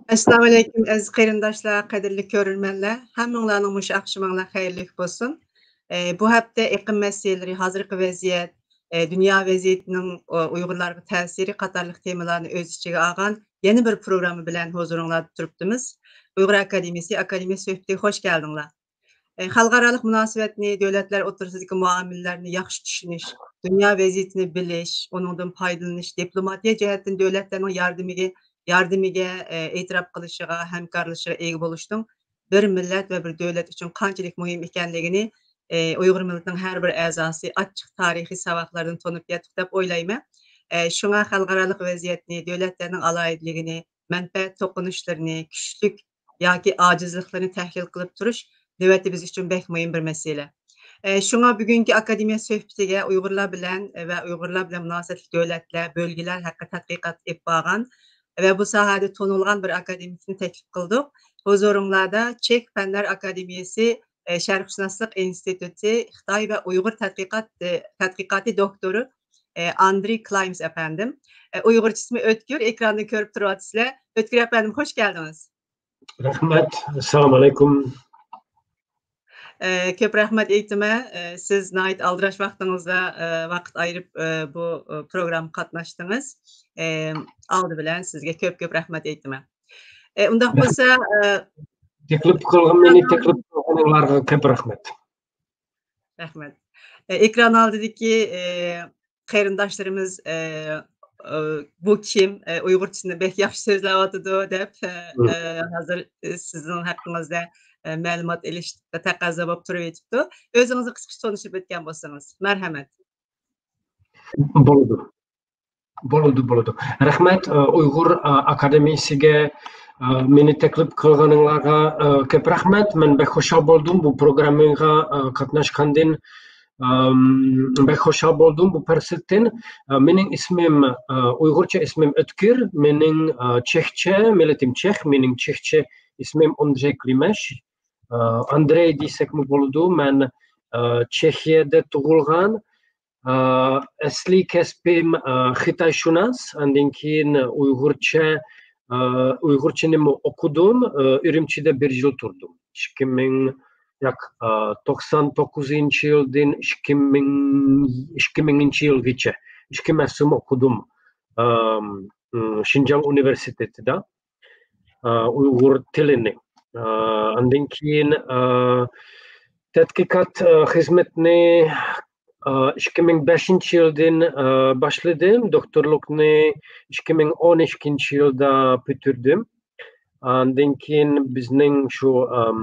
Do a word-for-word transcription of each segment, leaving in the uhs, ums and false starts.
ئەسسالامۇئەلەيكۇم، ئەزىز قېرىنداشلار، قەدىرلىك كۆرۈرمەنلەر. ھەممىڭلارنىڭ مۇشۇ ئاخشىمىڭلار خەيرلىك بولسۇن. ئە، بۇ ھەپتە ئېقىم مەسىلىلىرى، ھازىرقى ۋەزىيەت، ئە، دۇنيا ۋەزىيىتىنىڭ، ئۇ-، ئۇيغۇرلارغا تەسىرى قاتارلىق تېمىلارنى ئۆز ئىچىگە ئالغان يەنە بىر پروگرامما بىلەن ھۇزۇرۇڭلاردا تۇرۇپتىمىز. ئۇيغۇر ئاكادېمىيىسى، ئاكادېمىيە سۆھبىتىگە خوش كەلدىڭلار. ئە، خەلقئارالىق مۇناسىۋەتنى، دۆلەتلەر ئوتتۇرىسىدىكى مۇئامىلىلەرنى ياخشى چۈشىنىش، دۇنيا ۋەزىيىتىنى بىلىش، ئۇنىڭدىن پايدىلىنىش، دىپلوماتىيە جەھەتتىن دۆلەتلەرنىڭ ياردىمىگە، ياردىمىگە، ئە، ئېتىراپ قىلىشىغا، ھەمكارلىشىشىغا ئىگە بولۇشنىڭ بىر مىللەت ۋە بىر دۆلەت ئۈچۈن قانچىلىك مۇھىم ئىكەنلىكىنى، ئە، ئۇيغۇر مىللىتىنىڭ ھەر بىر ئەزاسى ئاچچىق تارىخىي ساۋاقلاردىن تونۇپ يەتتۇق دەپ ئويلايمەن. ئە، شۇڭا خەلقئارالىق ۋەزىيەتنى، دۆلەتلەرنىڭ ئالاھىدىلىكىنى، مەنپەئەت توقۇنۇشلىرىنى، كۈچلۈك ياكى ئاجىزلىقلىرىنى تەھلىل قىلىپ تۇرۇش نۆۋەتتە بىز ئۈچۈن بەك مۇھىم بىر مەسىلە. ئە، شۇڭا بۈگۈنكى ئاكادېمىيە سۆھبىتىگە ئۇيغۇرلار بىلەن ۋە ئۇيغۇرلار بىلەن مۇناسىۋەتلىك دۆلەتلەر، بۆلگىلەر ھەققىدە تەتقىقات ئېلىپ بارغان ۋە بۇ ساھەدە تونۇلغان بىر ئاكادېمىكنى تەكلىپ قىلدۇق. ھۇزۇرۇڭلاردا چېخ پەنلەر ئاكادېمىيىسى، ئە، شەرقشۇناسلىق ئىنستىتۇتى، خىتاي ۋە ئۇيغۇر تەتقىقات، ئە، تەتقىقاتى دوكتورى، ئە، ئاندرېي كلايمس ئەپەندىم. ئە، ئۇيغۇرچە ئىسمى ئۆتكۈر، ئېكراندا كۆرۈپ تۇرۇۋاتىسىلەر. ئۆتكۈر ئەپەندىم، خوش كەلدىڭىز. رەھمەت، ئەسسالامۇئەلەيكۇم. ئە، كۆپ رەھمەت ئېيتىمەن. ئە، سىز ناھايىتى ئالدىراش ۋاقتىڭىزدا، ئە، ۋاقىت ئايرىپ، ئە، بۇ، ئە، پروگراممىغا قاتناشتىڭىز. ئە، ئالدى بىلەن سىزگە كۆپ-كۆپ رەھمەت ئېيتىمەن. ئە، ئۇنداق بولسا، ئە، تەكلىپ قىلغان، مېنى تەكلىپ قىلغانلارغا كۆپ رەھمەت. رەھمەت. ئە، ئېكران ئالدىدىكى، ئە، قېرىنداشلىرىمىز، ئە، ئە، بۇ كىم، ئە، ئۇيغۇرچىسىنى بەك ياخشى سۆزلەۋاتىدۇ دەپ، ئە، ئە، ھازىر، ئە، سىزنىڭ ھەققىڭىزدە، ئە، مەلۇمات ئېلىش تەقەززا بولۇپ تۇرۇۋېتىپتۇ. ئۆزىڭىزنى قىسقىچە تونۇشتۇرۇپ ئۆتكەن بولسىڭىز. مەرھەمەت. بولىدۇ. بولىدۇ، بولىدۇ. رەھمەت، ئە، ئۇيغۇر، ئە، ئاكادېمىيىسىگە، ئە، مېنى تەكلىپ قىلغىنىڭلارغا، ئە، كۆپ رەھمەت. مەن بەك خۇشال بولدۇم بۇ پروگراممىغا، ئە، قاتناشقاندىن. ئەم، بەك خۇشال بولدۇم بۇ پۇرسەتتىن. ئە، مېنىڭ ئىسمىم، ئە، ئۇيغۇرچە ئىسمىم ئۆتكۈر. مېنىڭ، ئە، چېخچە، مىللىتىم چېخ. مېنىڭ چېخچە ئىسمىم ئاندرېي كلىمەش. ئە، ئاندرېي دېسەكمۇ بولىدۇ. مەن، ئە، چېخىيەدە تۇغۇلغان. ئە، ئەسلىي كەسپىم، ئە، خىتايشۇناس، ئاندىن كېيىن ئۇيغۇرچە، ئە، ئۇيغۇرچىنىمۇ ئوقۇدۇم، ئە، ئۈرۈمچىدە بىر يىل تۇردۇم. ئىككى مىڭ، ياق، ئە، توقسان توققۇزىنچى يىلدىن ئىككى مىڭ، ئىككى مىڭىنچى يىلغىچە ئىككى مەۋسۇم ئوقۇدۇم. ئەم، ئىم، شىنجاڭ ئۇنىۋېرسىتېتىدا، ئە، ئۇيغۇر تىلىنى. ئە، ئاندىن كېيىن، ئە، تەتقىقات، ئە، خىزمىتىنى، ئە، ئىككى مىڭ بەشىنچى يىلدىن، ئە، باشلىدىم. دوكتورلۇقنى ئىككى مىڭ ئون ئىككىنچى يىلدا پۈتتۈردۈم. ئاندىن كېيىن بىزنىڭ شۇ، ئەم،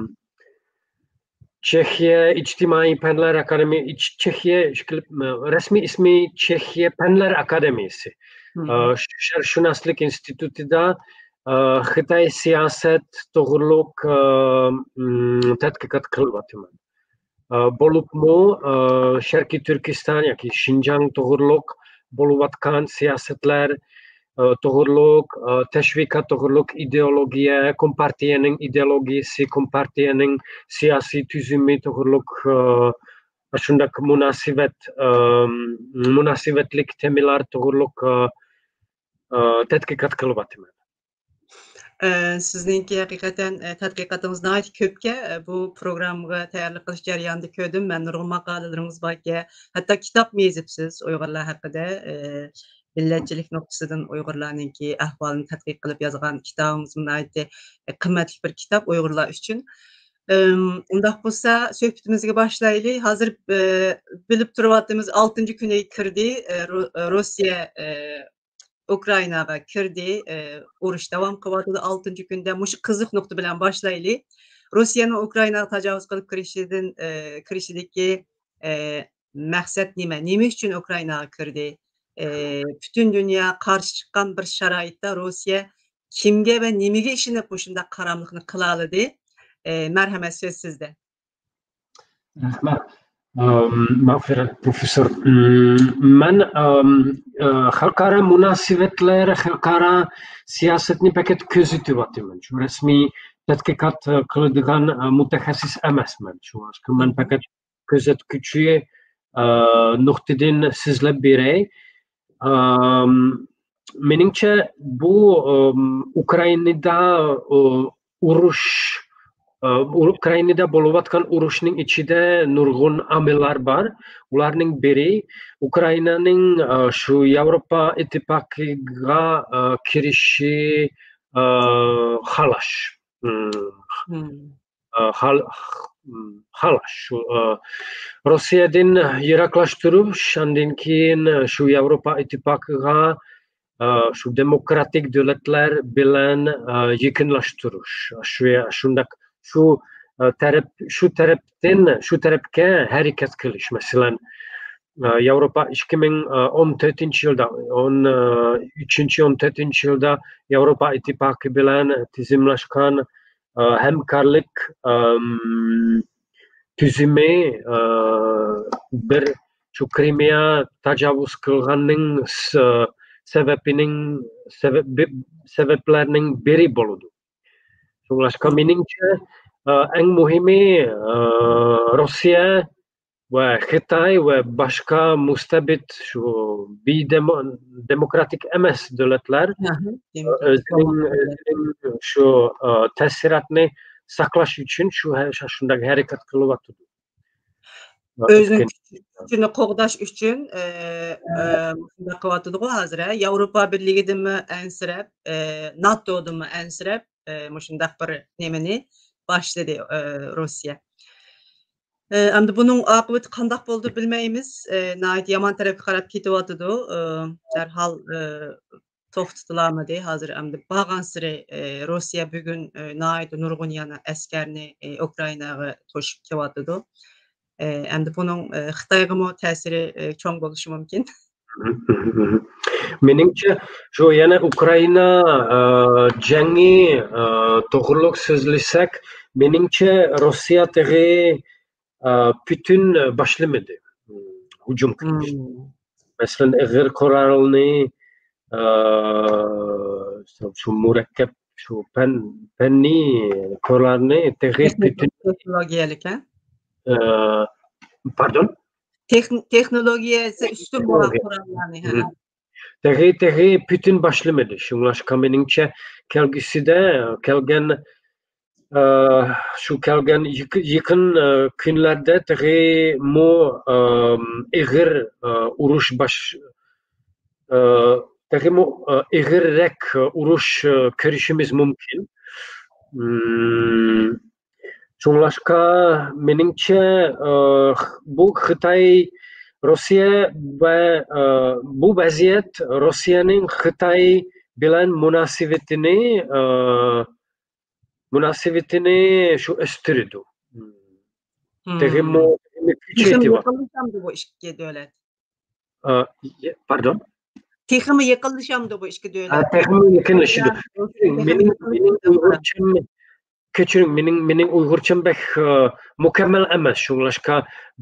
چېخىيە ئىجتىمائىي پەنلەر ئاكادېمىيە، ئىچ-، چېخىيە ئىشكىلىپ، رەسمىي ئىسمى چېخىيە پەنلەر ئاكادېمىيىسى. مم. ئە، شەرقشۇناسلىق ئىنستىتۇتىدا، ئە، خىتاي سىياسەت توغرۇلۇق، ئە، مم، تەتقىقات قىلىۋاتىمەن. ئە، بولۇپمۇ، ئە، شەرقىي تۈركىستان ياكى شىنجاڭ توغرۇلۇق بولۇۋاتقان سىياسەتلەر، ئە، توغرۇلۇق، ئە، تەشۋىقات توغرۇلۇق، ئىدېئولوگىيە، كومپارتىيەنىڭ ئىدېئولوگىيەسى، كومپارتىيەنىڭ سىياسىي تۈزۈمى توغرۇلۇق، ئە، شۇنداق مۇناسىۋەت، ئە، مۇناسىۋەتلىك تېمىلار توغرۇلۇق، ئە، ئە، تەتقىقات قىلىۋاتىمەن. ئە، سىزنىڭكى ھەقىقەتەن، ئە، تەتقىقاتىڭىز ناھايىتى كۆپكەن. ئە، بۇ پروگراممىغا تەييارلىق قىلىش جەريانىدا كۆردۈم. مەن نۇرغۇن ماقالىلىرىڭىز باركەن. ھەتتا كىتابمۇ يېزىپسىز ئۇيغۇرلار ھەققىدە. ئە، مىللەتچىلىك نۇقتىسىدىن ئۇيغۇرلارنىڭكى ئەھۋالىنى تەتقىق قىلىپ يازغان كىتابىڭىزمۇ ناھايىتى، ئە، قىممەتلىك بىر كىتاب ئۇيغۇرلار ئۈچۈن. ئىم، ئۇنداق بولسا سۆھبىتىمىزگە باشلايلى. ھازىر، ئە، بىلىپ تۇرۇۋاتىمىز، ئالتىنچى كۈنىگە كىردى. ئە، رو-، ئە، روسىيە، ئە، ئۇكرائىناغا كىردى. ئە، ئۇرۇش داۋام قىلىۋاتىدۇ ئالتىنچى كۈندە. مۇشۇ قىزىق نۇقتا بىلەن باشلايلى. روسىيەنىڭ ئۇكرائىناغا تاجاۋۇز قىلىپ كىرىشىدىن، ئە، كىرىشىدىكى، ئە، مەقسەت نېمە؟ نېمە ئۈچۈن ئۇكرائىناغا كىردى؟ ئە، پۈتۈن دۇنيا قارشى چىققان بىر شارائىتتا روسىيە كىمگە ۋە نېمىگە ئىشىنىپ مۇشۇنداق قاراملىقنى قىلالىدى؟ ئە، مەرھەمەت، سۆز سىزدە. رەھمەت. ئەم، مەغپىرەت، پروفېسسور. ئىم، مەن، ئەم، ئە، خەلقئارا مۇناسىۋەتلەر، خەلقئارا سىياسەتنى پەقەت كۆزىتىۋاتىمەن. شۇ رەسمىي تەتقىقات، ئە، قىلىدىغان، ئە، مۇتەخەسسىس ئەمەسمەن. شۇڭا مەن پەقەت كۆزەتكۈچى، ئە، نۇقتىدىن سۆزلەپ بېرەي. ئەم، مېنىڭچە، بۇ، ئۇم، ئۇكرائىنىدا، ئۇ، ئۇرۇش، ئۇ، ئۇكرائىنىدا بولۇۋاتقان ئۇرۇشنىڭ ئىچىدە نۇرغۇن ئامىللار بار. ئۇلارنىڭ بىرى ئۇكرائىنانىڭ، ئۇ، شۇ ياۋروپا ئىتتىپاقىغا، ئۇ، كىرىشى، ئۇ، خالاش. ئۇم. ئۇم. ئۇ، خال-، ئۇم، خالاش. شۇ، ئۇ، روسىيەدىن يىراقلاشتۇرۇش، ئاندىن كېيىن شۇ ياۋروپا ئىتتىپاقىغا، ئۇ، شۇ دېموكراتىك دۆلەتلەر بىلەن، ئۇ، يېقىنلاشتۇرۇش. شۇ، شۇنداق شۇ، ئۇ، تەرەپ، شۇ تەرەپتىن شۇ تەرەپكە ھەرىكەت قىلىش. مەسىلەن، ئۇ، ياۋروپا ئىككى مىڭ ئون تۆتىنچى يىلدا، ئون، ئۈچىنچى، ئون تۆتىنچى يىلدا ياۋروپا ئىتتىپاقى بىلەن تىزىملاشقان، ئۇ، ھەمكارلىق، ئۇم، تۈزۈمى، ئۇ، بىر شۇ كرىمىيە تاجاۋۇز قىلغاننىڭ س-، سەۋەبىنىڭ، سەۋەب-، سەۋەبلەرنىڭ بىرى بولىدۇ. شۇڭلاشقا مېنىڭچە، ئۇ، ئەڭ مۇھىمى، ئۇ، روسىيە ۋە خىتاي ۋە باشقا مۇستەبىت شۇ بىدېمو-، دېموكراتىك ئەمەس دۆلەتلەر، ئاھا، ئۇ، دېموكراتىك ئۆزىنىڭ، بولمىغان دۆلەت. ئۆزىنىڭ شۇ، ئۇ، تەسىراتىنى ساقلاش ئۈچۈن شۇ ھە-، شۇ-، شۇنداق ھەرىكەت قىلىۋاتىدۇ. ئۆزىنىڭ كۈچىنى قوغداش ئۈچۈن، ئە، ئە، مۇشۇنداق قىلىۋاتىدىغۇ ھازىر، ھە؟ ياۋروپا بىرلىكىدىنمۇ ئەنسىرەپ، ئە، ناتودىنمۇ ئەنسىرەپ، ئە، مۇشۇنداق بىر نېمىنى باشلىدى، ئە، روسىيە. ئە، ئەمدى بۇنىڭ ئاقىۋىتى قانداق بولىدۇ بىلمەيمىز. ئە، ناھايىتى يامان تەرەپكە قاراپ كېتىۋاتىدۇ. ئە، دەرھال، ئە، توختىتىلالمىدى. ھازىر ئەمدى بارغانسېرى، ئە، روسىيە بۈگۈن، ئە، ناھايىتى نۇرغۇن يەنە ئەسكەرنى، ئە، ئۇكرائىناغا توشۇپ كېلىۋاتىدۇ. ئە، ئەمدى بۇنىڭ، ئە، خىتايغىمۇ تەسىرى، ئە، چوڭ بولۇشى مۇمكىن. مېنىڭچە، شۇ يەنە ئۇكرائىنا، ئە، جەڭى، ئە، توغرۇلۇق سۆزلىسەك، مېنىڭچە روسىيە تېخى، ئە، پۈتۈن باشلىمىدى ھۇجۇم قىلىش. مم. مەسىلەن، ئېغىر قورالنى، ئە، شۇ مۇرەككەپ، شۇ پەن-، پەننىي قورالنى تېخى تېخنىك-، پۈتۈن، تېخنولوگىيەلىك، ھە؟ ئە، پاردون؟ تېخن-، تېخنولوگىيەسى ئۈستۈن بولغان تېخنولوگىيە. قوراللارنى، ھە. مم. تېخى، تېخى پۈتۈن باشلىمىدى. شۇڭلاشقا مېنىڭچە كەلگۈسىدە، كەلگەن، ئە، شۇ كەلگەن يېقى-، يېقىن، ئە، كۈنلەردە تېخىمۇ، ئە، ئېغىر، ئە، ئۇرۇش باش-، ئە، تېخىمۇ، ئە، ئېغىرراق ئۇرۇش، ئە، كۆرۈشىمىز مۇمكىن. مم، شۇڭلاشقا، مېنىڭچە، ئە، بۇ خىتاي، روسىيە ۋە، ئە، بۇ ۋەزىيەت روسىيەنىڭ خىتاي بىلەن مۇناسىۋىتىنى، ئە، مۇناسىۋىتىنى شۇ ئۆستۈرىدۇ. مم. تېخىمۇ، تېخىمۇ تېخىمۇ كۈچەيتىۋاتىدۇ. يېقىنلىشامدۇ بۇ ئىككى دۆلەت؟ ئا، يە-، پاردون؟ تېخىمۇ يېقىنلىشامدۇ بۇ ئىككى دۆلەت؟ ھە، تېخىمۇ يېقىنلىشىدۇ. يا، تېخىمۇ مېنىڭ، مېنىڭ يېقىنلىشامدۇ؟ ئۇيغۇرچەم، كەچۈرۈڭ، مېنىڭ، مېنىڭ ئۇيغۇرچەم بەك، ئا، مۇكەممەل ئەمەس، شۇڭلاشقا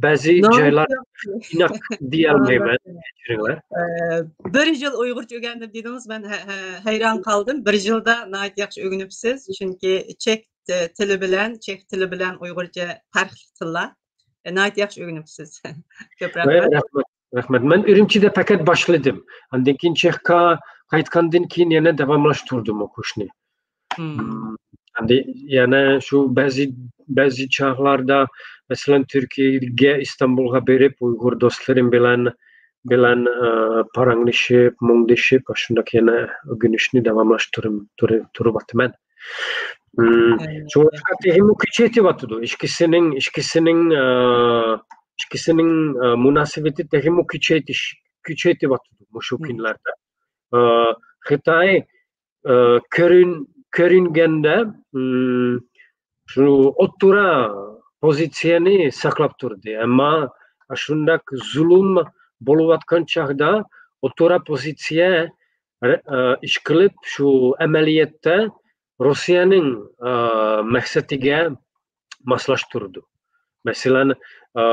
بەزى نو، جايلار يوق. ئىناق دېيەلمەيمەن، كەچۈرۈڭلار. ئە، بىر يىل ئۇيغۇرچە ئۆگەندىم دېدىڭىز، مەن ھە-، ھە-، ھەيران قالدىم. بىر يىلدا ناھايىتى ياخشى ئۆگىنىپسىز، چۈنكى چېك تىلى بىلەن، چېك تىلى بىلەن ئۇيغۇرچە پەرقلىق تىللار. ئە، ناھايىتى ياخشى ئۆگىنىپسىز. كۆپ ۋە رەھمەت. رەھمەت، رەھمەت. مەن ئۈرۈمچىدە پەقەت باشلىدىم. ئاندىن كېيىن چېخقا قايتقاندىن كېيىن يەنە داۋاملاشتۇردۇم ئوقۇشنى. مم. مم، ئەمدى يەنە شۇ بەزى، بەزى چاغلاردا، مەسىلەن، تۈركىيەگە، ئىستانبۇلغا بېرىپ، ئۇيغۇر دوستلىرىم بىلەن، بىلەن، ئە، پاراڭلىشىپ، مۇڭدىشىپ، ئاشۇنداق يەنە ئۆگىنىشنى داۋاملاشتۇرۇم-، تۇرۇ-، تۇرۇۋاتىمەن. مم، ئەي، شۇڭلاشقا تېخىمۇ كۈچەيتىۋاتىدۇ. ئىككىسىنىڭ، ئىككىسىنىڭ، ئە، ئىككىسىنىڭ، ئە، مۇناسىۋىتى تېخىمۇ كۈچەيتىش، كۈچەيتىۋاتىدۇ مۇشۇ مم. كۈنلەردە. ئە، خىتاي، ئە، كۆرۈن-، كۆرۈنگەندە، مم، شۇ ئوتتۇرا پوزىتسىيەنى ساقلاپ تۇردى. ئەمما شۇنداق زۇلۇم بولۇۋاتقان چاغدا ئوتتۇرا پوزىتسىيە، ئە، ئىشقىلىپ شۇ ئەمەلىيەتتە روسىيەنىڭ، ئە، مەقسىتىگە ماسلاشتۇرىدۇ. مەسىلەن، ئە،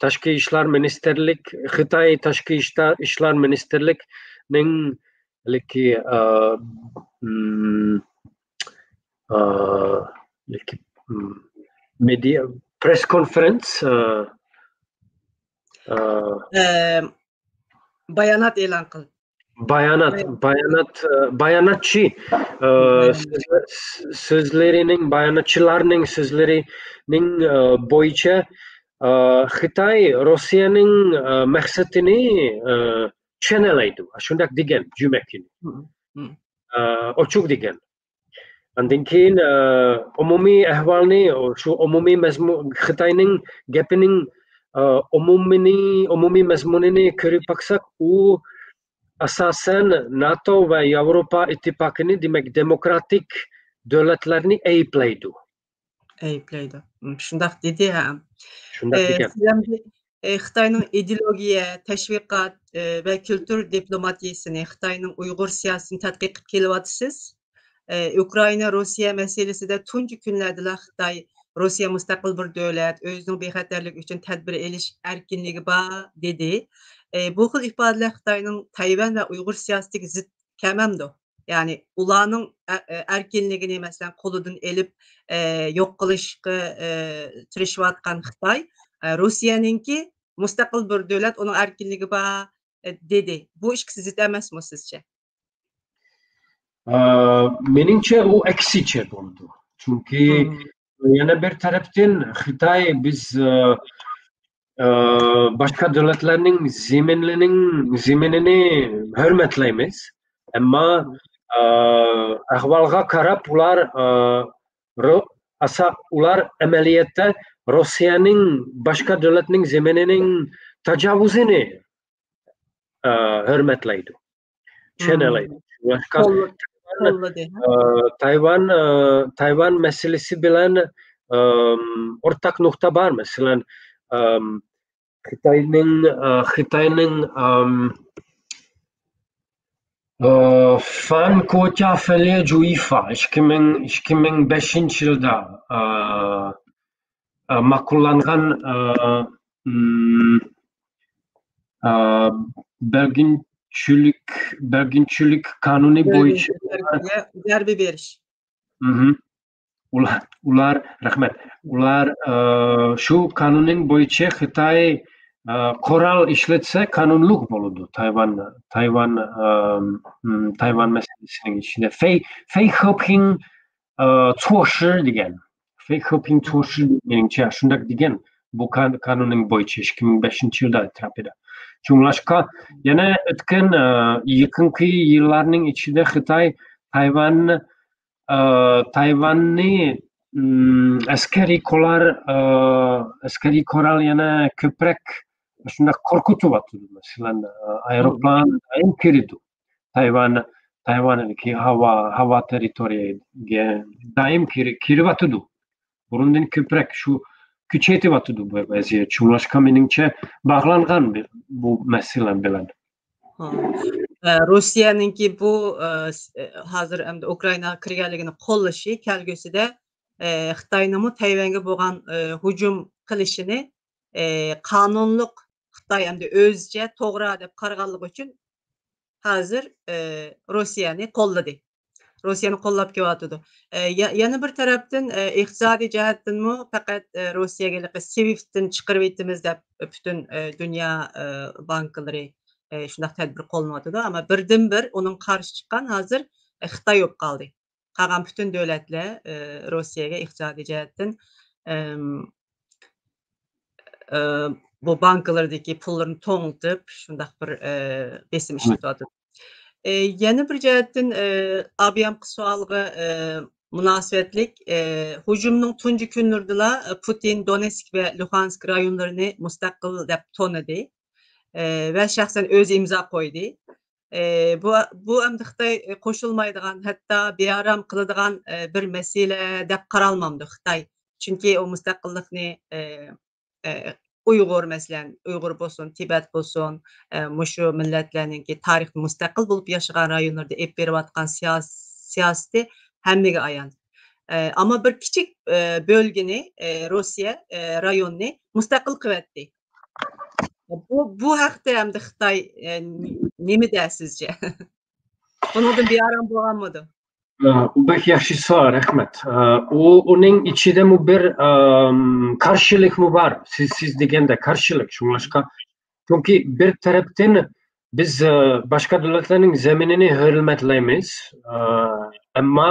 تاشقى ئىشلار مىنىستىرلىك، خىتاي تاشقى ئىشتا-، ئىشلار مىنىستىرلىكنىڭ ھېلىقى، ئە، مم، ئە، ھېلىقى، مم، مېدىيا، پرېس كونفېرېنس، ئە، ئە، ئە، بايانات ئېلان قىلدى. بايانات، بايانات، ئە، باياناتچى، ئە، سۆزلە-، سۆزلىرىنىڭ، باياناتچىلارنىڭ سۆزلىرىنىڭ، ئە، بويىچە، ئە، خىتاي روسىيەنىڭ، ئە، مەقسىتىنى، ئە، چۈشىنەلەيدۇ. شۇنداق دېگەن جۈمە كۈنى. ئە، ئوچۇق دېگەن. ئاندىن كېيىن، ئە، ئومۇمىي ئەھۋالنى، شۇ ئومۇمىي مەزمۇن، خىتاينىڭ گېپىنىڭ، ئە، ئومۇمىنى، ئومۇمىي مەزمۇنىنى كۆرۈپ باقساق، ئۇ ئاساسەن ناتو ۋە ياۋروپا ئىتتىپاقىنى، دېمەك، دېموكراتىك دۆلەتلەرنى ئەيىبلەيدۇ. ئەيىبلەيدۇ. م، شۇنداق دېدى، ھە. شۇنداق ئە، دېگەن. سىز ئەمدى، ئە، خىتاينىڭ ئىدېئولوگىيە، تەشۋىقات، ئە، ۋە كۈلتۈر دىپلوماتىيىسىنى، خىتاينىڭ ئۇيغۇر سىياسىتىنى تەتقىق قىلىپ كېلىۋاتىسىز. ئە، ئۇكرائىنا، روسىيە مەسىلىسىدە تۇنجى كۈنلەردىلا خىتاي، روسىيە مۇستەقىل بىر دۆلەت، ئۆزىنىڭ بىخەتەرلىكى ئۈچۈن تەدبىر ئېلىش ئەركىنلىكى بار، دېدى. ئە، بۇ خىل ئىپادىلەر خىتاينىڭ تەيۋەن ۋە ئۇيغۇر سىياسىتىگە زىت كەلمەمدۇ؟ يەنى ئۇلارنىڭ ئە-، ئە-، ئەركىنلىكىنى، مەسىلەن، قولىدىن ئېلىپ، ئە، يوق قىلىشقا، ئە، تىرىشىۋاتقان خىتاي، ئە، روسىيەنىڭكى مۇستەقىل بىر دۆلەت، ئۇنىڭ ئەركىنلىكى بار، ئە، دېدى. بۇ ئىككىسى زىت ئەمەسمۇ سىزچە؟ ئە، مېنىڭچە ئۇ ئەكسىچە بولىدۇ. چۈنكى يەنە بىر تەرەپتىن خىتاي بىز، ئە، ئە، باشقا دۆلەتلەرنىڭ زېمىنلىنىڭ، زېمىنىنى ھۆرمەتلەيمىز. ئەمما، ئە، ئەھۋالغا قاراپ ئۇلار، ئە، رو-، ئاسا-، ئۇلار ئەمەلىيەتتە روسىيەنىڭ باشقا دۆلەتنىڭ زېمىنىنىڭ تاجاۋۇزىنى، ئە، ھۆرمەتلەيدۇ. چۈشىنەلەيدۇ. شۇڭلاشقا قوللىدى، ھە؟ ئە، تايۋان، ئە، تايۋان مەسىلىسى بىلەن، ئەم، ئورتاق نۇقتا بار. مەسىلەن، ئەم، خىتاينىڭ، ئە، خىتاينىڭ، ئەم، ئە، فان كوچا فېلې جۇيفا ئىككى مىڭ، ئىككى مىڭ بەشىنچى يىلدا، ئە، ئە، ماقۇللانغان، ئە، م، ئە، بۆلگۈنچىلىك، بۆلگۈنچىلىك قانۇنى بۆلگۈنچىلىك بويىچە زەربە، زەربە بېرىش. مھم. ئۇلار، ئۇلار، رەھمەت. ئۇلار، ئە، شۇ قانۇننىڭ بويىچە خىتاي، ئە، قورال ئىشلەتسە قانۇنلۇق بولىدۇ. تايۋان، تايۋان، ئە، م، تايۋان مەسىلىسىنىڭ ئىچىدە فەي، فەي خېپىڭ، ئە، چوشى دېگەن. فەي خېپىڭ چوشى دېگەنچە شۇنداق دېگەن. بۇ قان-، قانۇننىڭ بويىچە ئىككى مىڭ بەشىنچى يىلدا ئەتراپىدا. شۇڭلاشقا يەنە ئۆتكەن، ئە، يېقىنقى يىللارنىڭ ئىچىدە خىتاي تايۋاننى، ئە، تايۋاننى، م، ئەسكەرىي قورال، ئە، ئەسكەرىي قورال يەنە كۆپرەك شۇنداق قورقۇتۇۋاتىدۇ. مەسىلەن، ئە، ئايروپىلان دائىم كىرىدۇ. تايۋان، تايۋاندىكى ھاۋا، ھاۋا تېررىتورىيەگە دائىم كىرى-، كىرىۋاتىدۇ. بۇرۇندىن كۆپرەك شۇ كۈچەيتىۋاتىدۇ بۇ ۋەزىيەت. شۇڭلاشقا مېنىڭچە باغلانغان بۇ، بۇ مەسىلە بىلەن. ھا. ئە، روسىيەنىڭكى بۇ، ئە، س-، ئە، ھازىر ئەمدى ئۇكرائىناغا كىرگەنلىكىنى قوللىشى كەلگۈسىدە، ئە، خىتاينىڭمۇ تەيۋەنگە بولغان، ئە، ھۇجۇم قىلىشىنى، ئە، قانۇنلۇق خىتاي ئەمدى ئۆزىچە توغرا دەپ قارىغانلىقى ئۈچۈن ھازىر، ئە، روسىيەنى قوللىدى. روسىيەنى قوللاپ كېلىۋاتىدۇ. ئە، يە-، يەنە بىر تەرەپتىن، ئە، ئىقتىسادىي جەھەتتىنمۇ پەقەت، ئە، روسىيەگە ھېلىقى سۋىفتتىن چىقىرىۋېتىمىز دەپ پۈتۈن، ئە، دۇنيا، ئە، بانكىلىرى، ئە، شۇنداق تەدبىر قوللىنىۋاتىدۇ. ئەمما بىردىنبىر ئۇنىڭ قارشى چىققان ھازىر، ئە، خىتاي بولۇپ قالدى. قالغان پۈتۈن دۆلەتلەر، ئە، روسىيەگە ئىقتىسادىي جەھەتتىن، ئەم، ئە، بۇ بانكىلىرىدىكى پۇللىرىنى توڭلىتىپ، شۇنداق بىر، ئە، بېسىم ئىشلىتىۋاتىدۇ. ئە، يەنە بىر جەھەتتىن، ئە، ئابىيامقى سوئالغا، ئە، مۇناسىۋەتلىك، ئە، ھۇجۇمنىڭ تۇنجى كۈنلىرىدىلا، ئە، پۇتىن دونېتسك ۋە لۇھانسك رايونلىرىنى مۇستەقىل دەپ تونۇدى. ئە، ۋە شەخسەن ئۆزى ئىمزا قويدى. ئە، بۇ، بۇ ئەمدى خىتاي قوشۇلمايدىغان، ھەتتا بىئارام قىلىدىغان، ئە، بىر مەسىلە دەپ قارالمامدۇ خىتاي؟ چۈنكى ئۇ مۇستەقىللىقنى، ئە، ئە، ئۇيغۇر، مەسىلەن، ئۇيغۇر بولسۇن، تىبەت بولسۇن، ئە، مۇشۇ مىللەتلەرنىڭكى تارىختا مۇستەقىل بولۇپ ياشىغان رايونلىرىدا ئېلىپ بېرىۋاتقان سىياس-، سىياسىتى ھەممىگە ئايان. ئە، ئەمما بىر كىچىك، ئە، بۆلگىنى، ئە، روسىيە، ئە، رايوننى مۇستەقىل قىلىۋەتتى. بۇ، بۇ ھەقتە ئەمدى خىتاي، ئە، نېمە دەر سىزچە؟ بۇنىڭدىن بىئارام بولغانمىدۇ؟ ئە، بەك ياخشى سوئال، رەھمەت. ئە، ئۇ، ئۇنىڭ ئىچىدىمۇ بىر، ئەم، قارشىلىقمۇ بار. سىز، سىز دېگەندە قارشىلىق. شۇڭلاشقا، چۈنكى بىر تەرەپتىن، بىز، ئە، باشقا دۆلەتلەرنىڭ زېمىنىنى ھۆرمەتلەيمىز. ئە، ئەمما،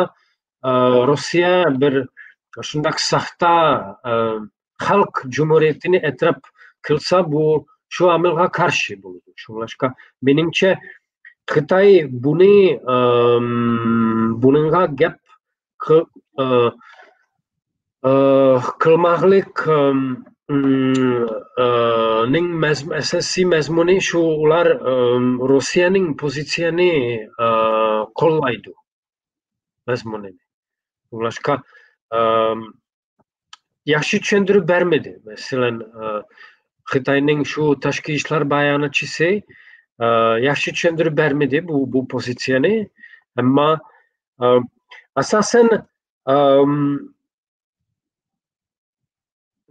ئە، روسىيە بىر شۇنداق ساختا، ئە، خەلق جۇمھۇرىيىتىنى ئېتىراپ قىلسا، بۇ شۇ ئامىلغا قارشى بولىدۇ. شۇڭلاشقا، مېنىڭچە، خىتاي بۇنى، ئەم، بۇنىڭغا گەپ قىل-، ئە، ئە، قىلماقلىق، ئەم، ئىم، ئە، نىڭ مەزم-، ئاساسىي مەزمۇنى شۇ، ئۇلار، ئەم، روسىيەنىڭ پوزىتسىيەنى، ئە، قوللايدۇ مەزمۇنىنى. شۇڭلاشقا، ئەم، ياخشى چۈشەندۈرۈپ بەرمىدى. مەسىلەن، ئە، خىتاينىڭ شۇ تاشقى ئىشلار باياناتچىسى، ئە، ياخشى چۈشەندۈرۈپ بەرمىدى بۇ، بۇ پوزىتسىيەنى. ئەمما، ئە، ئاساسەن، ئەم،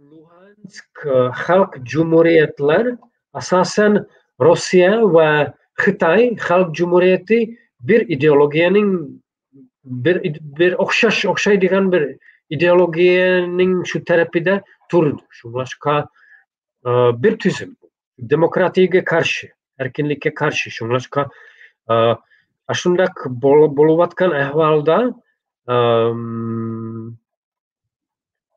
لۇھانسك، ئە، خەلق جۇمھۇرىيەتلەر ئاساسەن روسىيە ۋە خىتاي خەلق جۇمھۇرىيىتى بىر ئىدېئولوگىيەنىڭ، بىر، بىر ئوخشاش، ئوخشايدىغان بىر ئىدېئولوگىيەنىڭ شۇ تەرىپىدە تۇرىدۇ. شۇڭلاشقا، ئە، بىر تۈزۈم. دېموكراتىيەگە قارشى، ئەركىنلىككە قارشى. شۇڭلاشقا، ئە، ئاشۇنداق بول-، بولۇۋاتقان ئەھۋالدا، ئەم،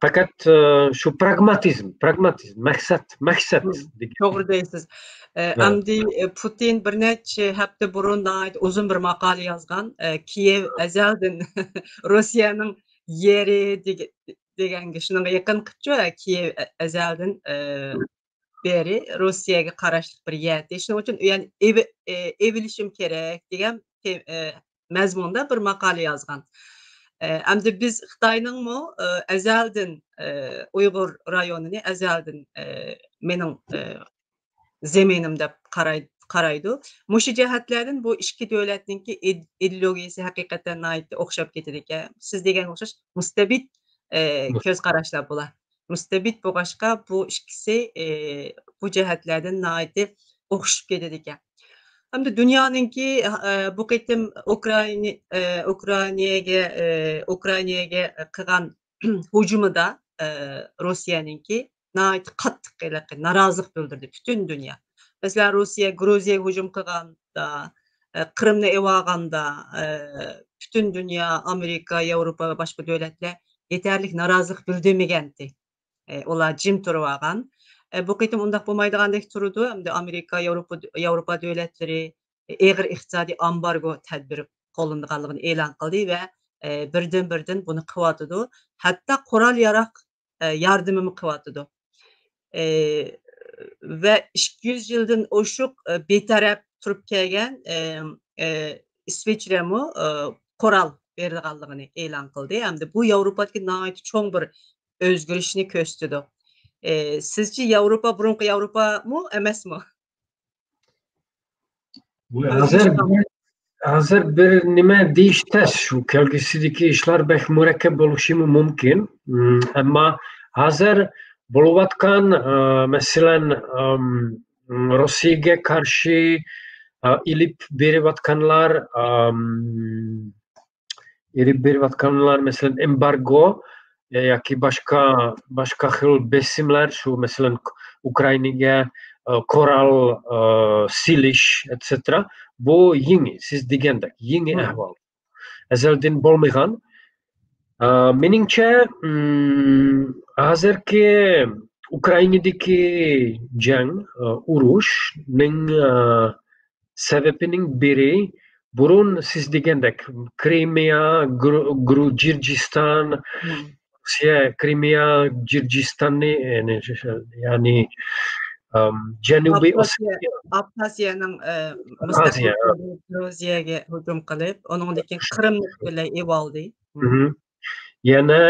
پەقەت، ئە، شۇ پراگماتىزم، پراگماتىزم، مەقسەت، مەقسەت دېگەن. توغرا دەيسىز. ئە، ھە. ئەمدى، ئە، پۇتىن بىر نەچچە ھەپتە بۇرۇن ناھايىتى ئۇزۇن بىر ماقالە يازغان. ئە، كىيېۋ ئەزەلدىن روسىيەنىڭ يېرى دېگە-، دېگەنگە شۇنىڭغا يېقىن قىپچۇ، ئە، كىيېۋ ئە-، ئەزەلدىن، ئە، بېرى روسىيەگە قاراشلىق بىر يەر. شۇنىڭ ئۈچۈن، يەنى، ئېۋ-، ئە، ئېۋىلىشىم كېرەك دېگەن تېم-، ئە، مەزمۇندا بىر ماقالە يازغان. ئە، ئەمدى بىز خىتاينىڭمۇ، ئە، ئەزەلدىن، ئە، ئۇيغۇر رايونىنى ئەزەلدىن، ئە، مېنىڭ، ئە، زېمىنىم دەپ قاراي-، قارايدۇ. مۇشۇ جەھەتلەردىن بۇ ئىككى دۆلەتنىڭكى ئىد-، ئىدېئولوگىيەسى ھەقىقەتەن ناھايىتى ئوخشاپ كېتىدىكەن. سىز دېگەنگە ئوخشاش مۇستەبىت، ئە، مۇ- كۆز قاراشلار بۇلار. مۇستەبىت بولغاچقا، بۇ ئىككىسى، ئى، بۇ جەھەتلەردىن ناھايىتى ئوخشىشىپ كېتىدىكەن. ھەمدە دۇنيانىڭكى، ئى، بۇ قېتىم ئۇكرائىنا-، ئى، ئۇكرائىناگە، ئى، ئۇكرائىناگە قىلغان ھۇجۇمىدا، ئى، روسىيەنىڭكى ناھايىتى قاتتىق ھېلىقى نارازىلىق بىلدۈردى پۈتۈن دۇنيا. مەسىلەن، روسىيە گرۇزىيەگە ھۇجۇم قىلغاندا، ئى، قىرىمنى ئېلىۋالغاندا، ئى، پۈتۈن دۇنيا، ئامېرىكا، ياۋروپا ۋە باشقا دۆلەتلەر يېتەرلىك نارازىلىق بىلدۈرمىگەنتى. ئى، ئۇلار جىم تۇرۇۋالغان. ئى، بۇ قېتىم ئۇنداق بولمايدىغاندەك تۇرىدۇ. ئەمدى ئامېرىكا، ياۋروپا، ياۋروپا دۆلەتلىرى ئېغىر ئىقتىسادىي ئامبارگو تەدبىرى قوللىنىدىغانلىقىنى ئېلان قىلدى ۋە، ئى، بىردىن-بىردىن بۇنى قىلىۋاتىدۇ. ھەتتا قورال-ياراغ، ئى، ياردىمىمۇ قىلىۋاتىدۇ. ئى، ۋە ئىككى يۈز يىلدىن ئوشۇق، ئى، بىتەرەپ تۇرۇپ كەلگەن، ئى، ئى، ئىسۋىچرەمۇ، ئى، قورال بېرىدىغانلىقىنى ئېلان قىلدى. ھەمدە بۇ ياۋروپادىكى ناھايىتى چوڭ بىر ئۆزگىرىشنى كۆرسىتىدۇ. ئى، سىزچە ياۋروپا بۇرۇنقى ياۋروپامۇ ئەمەسمۇ؟ ھازىر، ھازىر بىر نېمە دېيىش تەس، شۇ كەلگۈسىدىكى ئىشلار بەك مۇرەككەپ بولۇشىمۇ مۇمكىن. ئەمما ھازىر بولۇۋاتقان، ئە، مەسىلەن، ئەم، روسىيەگە قارشى، ئە، ئېلىپ بېرىۋاتقانلار، ئەم، ئېلىپ بېرىۋاتقانلار، مەسىلەن، ئېمبارگو، ئە، ياكى باشقا، باشقا خىل بېسىملار، شۇ، مەسىلەن، ئۇكرائىناگە، ئە، قورال، ئە، سېلىش، ئېتسېتېرا. بۇ يېڭى، سىز دېگەندەك، يېڭى ئەھۋال. ئەزەلدىن بولمىغان. ئە، مېنىڭچە، ئىم، ھازىرقى ئۇكرائىنادىكى جەڭ، ئە، ئۇرۇشنىڭ، ئە، سەۋەبىنىڭ بىرى، بۇرۇن سىز دېگەندەك، كرىمىيە، گرۇ-، گرۇ-، جىرجىستان، روسىيە كرىمىيە، جىرجىستاننى، يەنى، يەنى، ئەم، جەنۇبىي ئابخازىيە، ئوسېتىيە. ئابخازىيەنىڭ، ئە، ئابخازىيە. مۇستەقىل گرۇزىيەگە ھۇجۇم قىلىپ، ئۇنىڭدىن كېيىن قىرىمنى پۈتۈنلەي ئېلىۋالدى. مم. يەنە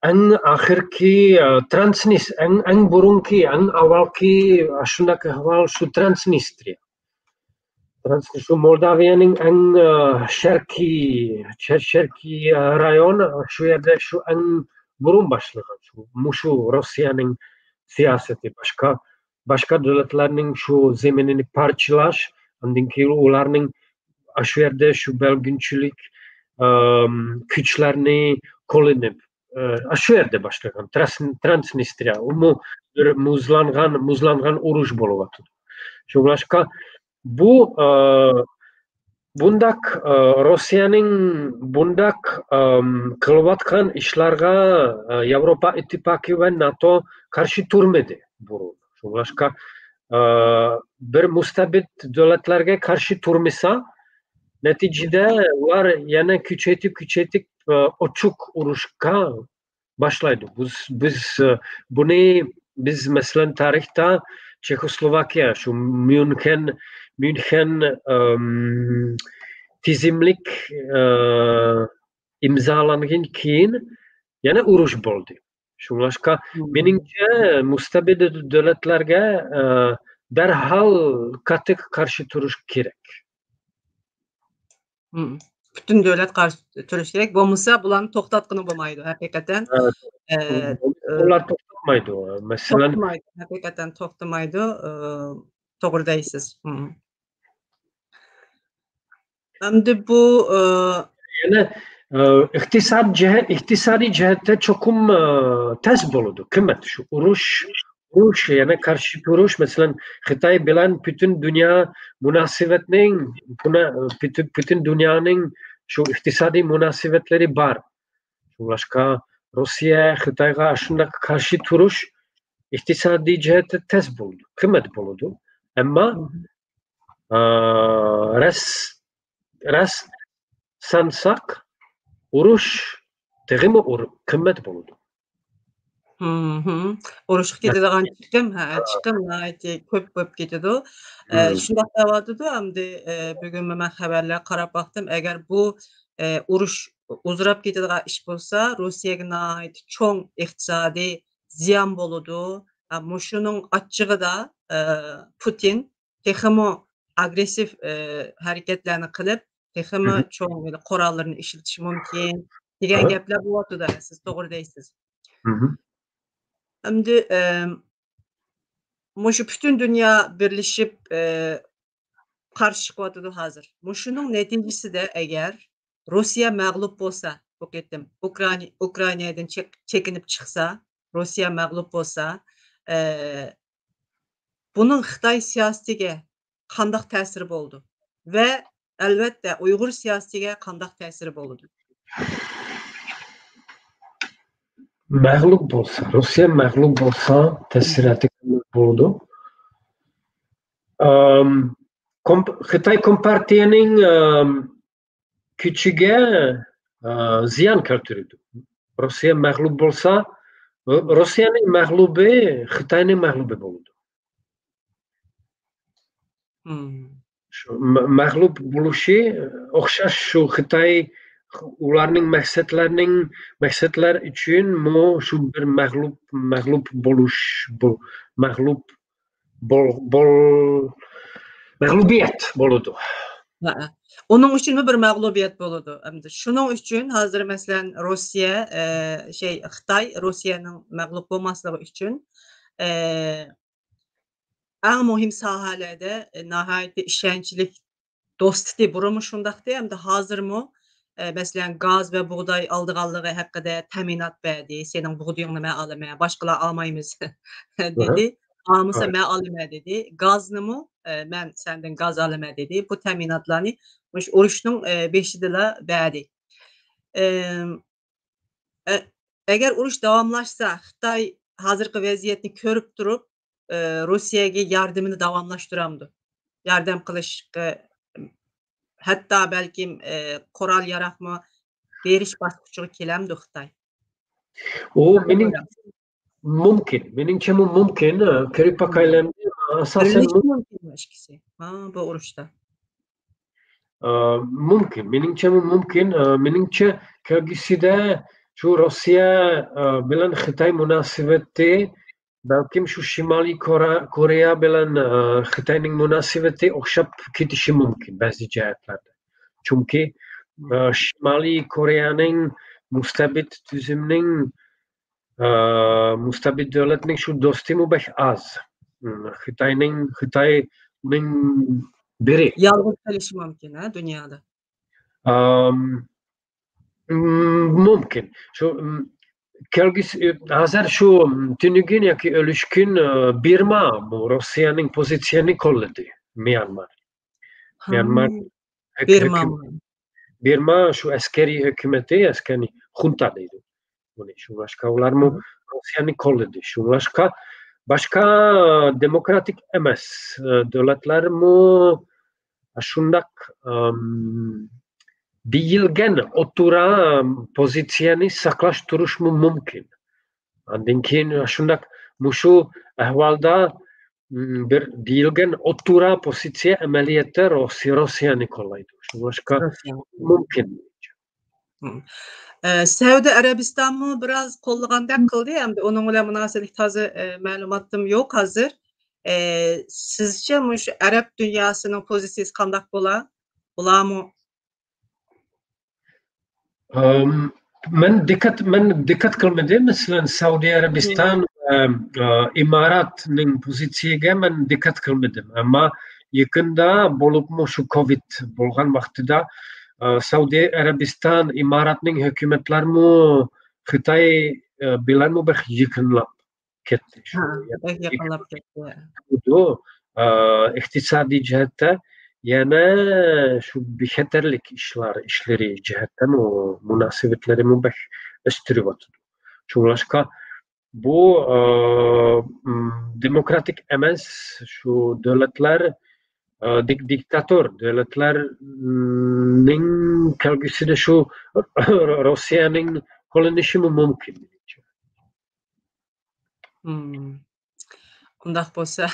ئەڭ ئاخىرقى، ئە، ترانسنىس-، ئەڭ، ئەڭ بۇرۇنقى، ئەڭ ئاۋۋالقى، ئە، شۇنداق ئەھۋال شۇ ترانسنىسترىيە. ترانس-، شۇ مولداۋىيەنىڭ ئەڭ، ئە، شەرقىي، شەر-، شەرقىي، ئە، رايون، شۇ يەردە شۇ ئەڭ بۇرۇن باشلىغان، شۇ، مۇشۇ روسىيەنىڭ سىياسىتى. باشقا، باشقا دۆلەتلەرنىڭ شۇ زېمىنىنى پارچىلاش، ئاندىن كېيىن ئۇلارنىڭ ئاشۇ يەردە شۇ بۆلگۈنچىلىك، ئەم، كۈچلەرنى قوللىنىپ، ئە، ئاشۇ يەردە باشلىغان ترانس-، ترانسنىسترىيە، ئۇمۇ بىر مۇزلانغان، مۇزلانغان ئۇرۇش بولۇۋاتىدۇ. شۇڭلاشقا، بۇ، ئە، بۇنداق، ئە، روسىيەنىڭ بۇنداق، ئەم، قىلىۋاتقان ئىشلارغا، ئە، ياۋروپا ئىتتىپاقى ۋە ناتو قارشى تۇرمىدى بۇرۇن. شۇڭلاشقا، ئە، بىر مۇستەبىت دۆلەتلەرگە قارشى تۇرمىسا، نەتىجىدە ئۇلار يەنە كۈچەيتىپ، كۈچەيتىپ، ئە، ئوچۇق ئۇرۇشقا باشلايدۇ. بىز، بىز، ئە، بۇنى بىز، مەسىلەن، تارىختا چېخوسلوۋاكىيە، شۇ ميۇنخېن، ميۇنخېن، ئەم، تىزىملىك، ئە، ئىمزالانغان كېيىن يەنە ئۇرۇش بولدى. شۇڭلاشقا، مېنىڭچە، مۇستەبىت دۆلەتلەرگە، ئە، دەرھال قاتتىق قارشى تۇرۇش كېرەك. مم. پۈتۈن دۆلەت قارشى تۇرۇش كېرەك. بولمىسا بۇلارنى توختاتقىلى بولمايدۇ ھەقىقەتەن. ئە، ئە، ئۇلار توختىمايدۇ. مەسىلەن، توختىمايدۇ، ھەقىقەتەن توختىمايدۇ. ئە، توغرا دەيسىز. مم. ئەمدى بۇ، ئە، يەنە، ئە، ئىقتىساد جەھەت، ئىقتىسادىي جەھەتتە چوقۇم، ئە، تەس بولىدۇ، قىممەت. شۇ ئۇرۇش، ئۇرۇش، يەنە قارشى تۇرۇش، مەسىلەن، خىتاي بىلەن پۈتۈن دۇنيا مۇناسىۋەتنىڭ، بۇنا-، پۈتۈن، پۈتۈن دۇنيانىڭ شۇ ئىقتىسادىي مۇناسىۋەتلىرى بار. شۇڭلاشقا، روسىيە، خىتايغا شۇنداق قارشى تۇرۇش ئىقتىسادىي جەھەتتە تەس بولىدۇ، قىممەت بولىدۇ. ئەمما، ئە، راست، راست سانىساق، ئۇرۇش تېخىمۇ ئۇر-، قىممەت بولىدۇ. ھىم. ئۇرۇشقا كېتىدىغان چىقىم، ھە، چىقىم ناھايىتى كۆپ بولۇپ كېتىدۇ. ئە، شۇنداق دەۋاتىدۇ، ئەمدى، ئە، بۈگۈنمۇ مەن خەۋەرلەرگە قاراپ باقتىم. ئەگەر بۇ، ئە، ئۇرۇش ئۇزىراپ كېتىدىغان ئىش بولسا، روسىيەگە ناھايىتى چوڭ ئىقتىسادىي زىيان بولىدۇ. ھە، مۇشۇنىڭ ئاچچىقىدا، ئە، پۇتىن تېخىمۇ ئاگرېسسىپ، ئە، ھەرىكەتلەرنى قىلىپ، تېخىمۇ چوڭ قوراللىرىنى ئىشلىتىشى مۇمكىن دېگەن گەپلەر بولۇۋاتىدۇ. سىز توغرا دەيسىز. ئەمدى، ئە، مۇشۇ پۈتۈن دۇنيا بىرلىشىپ، ئە، قارشى چىقىۋاتىدۇ ھازىر. مۇشۇنىڭ نەتىجىسىدە ئەگەر روسىيە مەغلۇپ بولسا، بۇ قېتىم ئۇكرائىنا، ئۇكرائىنادىن چېك-، چېكىنىپ چىقسا، روسىيە مەغلۇپ بولسا، ئە، بۇنىڭ خىتاي سىياسىتىگە قانداق تەسىرى بولىدۇ؟ ۋە ئەلۋەتتە ئۇيغۇر سىياسىتىگە قانداق تەسىرى بولىدۇ؟ مەغلۇپ بولسا، روسىيە مەغلۇپ بولسا، تەسىراتى قانداق بولىدۇ؟ ئەم، كومپ-، خىتاي كومپارتىيەنىڭ، ئەم، كۈچىگە، ئە، زىيان كەلتۈرىدۇ. روسىيە مەغلۇپ بولسا، ر-، روسىيەنىڭ مەغلۇبى خىتاينىڭ مەغلۇبى بولىدۇ. شۇ مە-، مەغلۇپ بولۇشى ئوخشاش، شۇ خىتاي، ئۇلارنىڭ مەقسەتلەرنىڭ، مەقسەتلەر ئۈچۈنمۇ شۇ بىر مەغلۇپ، مەغلۇپ بولۇش، بۇ مەغلۇپ بول-، بول-، مەغلۇبىيەت بولىدۇ. ھەئە. ئۇنىڭ ئۈچۈنمۇ بىر مەغلۇبىيەت بولىدۇ. ئەمدى شۇنىڭ ئۈچۈن ھازىر مەسىلەن روسىيە، ئە، شەي، خىتاي روسىيەنىڭ مەغلۇپ بولماسلىقى ئۈچۈن، ئە، ئەڭ مۇھىم ساھەلەردە، ئە، ناھايىتى ئىشەنچلىك دوستى، بۇرۇنمۇ شۇنداقتى، ئەمدى ھازىرمۇ، ئە، مەسىلەن، گاز ۋە بۇغداي ئالىدىغانلىقى ھەققىدە تەمىنات بەردى. سېنىڭ بۇغدىيىڭنى مەن ئالىمەن، باشقىلار ئالمايمىز دېدى. ئالمىسا مەن ئالىمەن دېدى. گازنىمۇ، ئە، مەن سەندىن گاز ئالىمەن دېدى. بۇ تەمىناتلارنى مۇشۇ ئۇرۇشنىڭ، ئە، بېشىدىلا بەردى. ئەم، ئە-، ئەگەر ئۇرۇش داۋاملاشسا، خىتاي ھازىرقى ۋەزىيەتنى كۆرۈپ تۇرۇپ، ئە، روسىيەگە ياردىمىنى داۋاملاشتۇرامدۇ؟ ياردەم قىلىشقا، ھەتتا بەلكىم، ئە، قورال ياراغمۇ بېرىش باسقۇچىغا كېلەمدۇ خىتاي؟ ئۇ مېنىڭ مۇمكىن. مېنىڭچە بۇ مۇمكىن. ئە، كۆرۈپ باقايلى. ئاساسەن بىرلىشىشى مۇمكىنمۇ ئىككىسى؟ ھا، بۇ ئۇرۇشتا. ئە، مۇمكىن. مېنىڭچە بۇ مۇمكىن. ئە، مېنىڭچە كەلگۈسىدە شۇ روسىيە، ئە، بىلەن خىتاي مۇناسىۋىتى، بەلكىم شۇ شىمالىي كورا-، كورېيە بىلەن، ئە، خىتاينىڭ مۇناسىۋىتى ئوخشاپ كېتىشى مۇمكىن بەزى جەھەتلەردە. چۈنكى، ئە، شىمالىي كورېيەنىڭ مۇستەبىت تۈزۈمنىڭ، ئە، مۇستەبىت دۆلەتنىڭ شۇ دوستىمۇ بەك ئاز. ئىم، خىتاينىڭ، خىتاينىڭ بىرى. يالغۇز قېلىشى مۇمكىن، ھە، دۇنيادا. ئام، ئىم، مۇمكىن. شۇ، ئىم، كەلگۈسى، ھازىر شۇ، ئىم، تۈنۈگۈن ياكى ئۆلۈشكۈن، ئە، بىرما بۇ روسىيەنىڭ پوزىتسىيەنى قوللىدى، ميانمار. ميانمار بىرما شۇ ئەسكەرىي ھۆكۈمىتى، ئەسكەرىي خۇنتا دەيدۇ بۇنى. شۇڭلاشقا ئۇلارمۇ روسىيەنى قوللىدى. شۇڭلاشقا باشقا دېموكراتىك ئەمەس، ئە، دۆلەتلەرمۇ شۇنداق، ئەم، دېيىلگەن ئوتتۇرا پوزىتسىيەنى ساقلاش تۇرۇشمۇ مۇمكىن. ئاندىن كېيىن شۇنداق مۇشۇ ئەھۋالدا، م، بىر دېيىلگەن ئوتتۇرا پوزىتسىيە ئەمەلىيەتتە روسىيە، روسىيەنى قوللايدۇ. شۇڭلاشقا مۇمكىن. مم. ئە، سەئۇدى ئەرەبىستانمۇ بىراز قوللىغاندەك قىلدى. ئەمدى ئۇنىڭ بىلەن مۇناسىۋەتلىك تازا، ئە، مەلۇماتىم يوق ھازىر. ئە، سىزچە مۇشۇ ئەرەب دۇنياسىنىڭ پوزىتسىيىسى قانداق بولا؟ ئۇلارمۇ ئەم، مەن دىققەت، مەن دىققەت قىلمىدىم. مەسىلەن، سەئۇدى ئەرەبىستان، ئەم، ئە، ئىماراتنىڭ پوزىتسىيىگە مەن دىققەت قىلمىدىم. ئەمما يېقىندا بولۇپمۇ شۇ كوۋىد بولغان ۋاقتىدا، ئە، سەئۇدى ئەرەبىستان، ئىماراتنىڭ ھۆكۈمەتلەرمۇ خىتاي، ئە، بىلەنمۇ بەك يېقىنلاپ كەتتى. شۇ بەك يېقىنلاپ كەتتى. ئە، ئىقتىسادىي جەھەتتە يەنە شۇ بىخەتەرلىك ئىشلار، ئىشلىرى جەھەتتىمۇ مۇناسىۋەتلىرىمۇ بەك ئۆستۈرۈۋاتىدۇ. شۇڭلاشقا بۇ، ئە، م، دېموكراتىك ئەمەس، شۇ دۆلەتلەر، ئە، دىك-، دىكتاتور دۆلەتلەرنىڭ كەلگۈسىدە شۇ روسىيەنىڭ قوللىنىشىمۇ مۇمكىن. مم. ئۇنداق بولسا،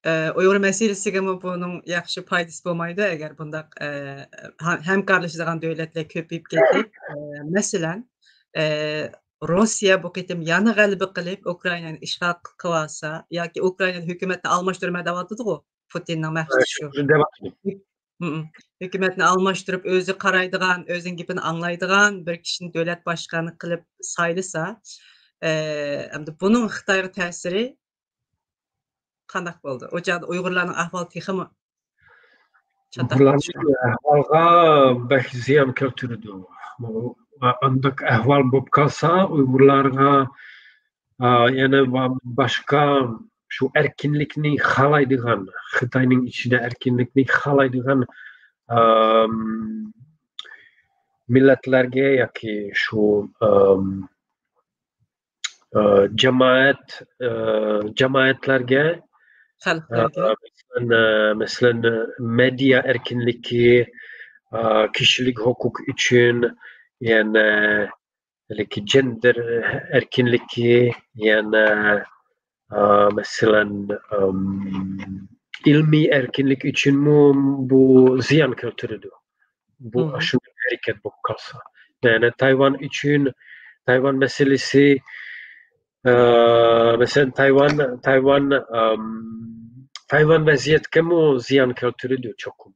ئە، ئۇيغۇر مەسىلىسىگىمۇ بۇنىڭ ياخشى پايدىسى بولمايدۇ، ئەگەر بۇنداق، ئە، ھە-، ھەمكارلىشىدىغان دۆلەتلەر كۆپىيىپ كېتىپ، ئە، مەسىلەن، ئە، روسىيە بۇ قېتىم يەنە غەلىبە قىلىپ، ئۇكرائىنانى ئىشغال قىلىۋالسا ياكى ئۇكرائىنا ھۆكۈمەتنى ئالماشتۇرىمەن دەۋاتىدىغۇ، پۇتىننىڭ مەقسىتى شۇ. مم. ھۆكۈمەتنى ئالماشتۇرۇپ، ئۆزى قارايدىغان، ئۆزىنىڭ گېپىنى ئاڭلايدىغان بىر كىشىنى دۆلەت باشقانى قىلىپ سايلىسا، ئە، ئەمدى بۇنىڭ خىتايغا تەسىرى قانداق بولدى؟ ئۇ چاغدا ئۇيغۇرلارنىڭ ئەھۋالى تېخىمۇ چاتاق ئۇيغۇرلارنىڭ ئەھۋالىغا بەك زىيان كەلتۈرىدۇ. ئانداق ئەھۋال بولۇپ قالسا، ئۇيغۇرلارغا، ئا، يەنە با-، باشقا شۇ ئەركىنلىكنى خالايدىغان، خىتاينىڭ ئىچىدە ئەركىنلىكنى خالايدىغان، ئام، مىللەتلەرگە ياكى شۇ، ئام، ئە، جامائەت، ئە، جامائەتلەرگە، ئە، خەلقلەرگە. مەسىلەن، ئە، مەسىلەن، ئە، مېدىيا ئەركىنلىكى، ئە، كىشىلىك ھوقۇق ئۈچۈن، يەنە، ھېلىكى جېندېر ئەركىنلىكى، يەنە، ئە، مەسىلەن، ئەم، ئىلمىي ئەركىنلىك ئۈچۈنمۇ بۇ زىيان كەلتۈرىدۇ. بۇ ئاشۇنداق ھەرىكەت بولۇپ قالسا. يەنى تايۋان ئۈچۈن، تايۋان مەسىلىسى، ئە، مەسىلەن، تايۋان، تايۋان، ئەم، تايۋان ۋەزىيەتكىمۇ زىيان كەلتۈرىدۇ چوقۇم.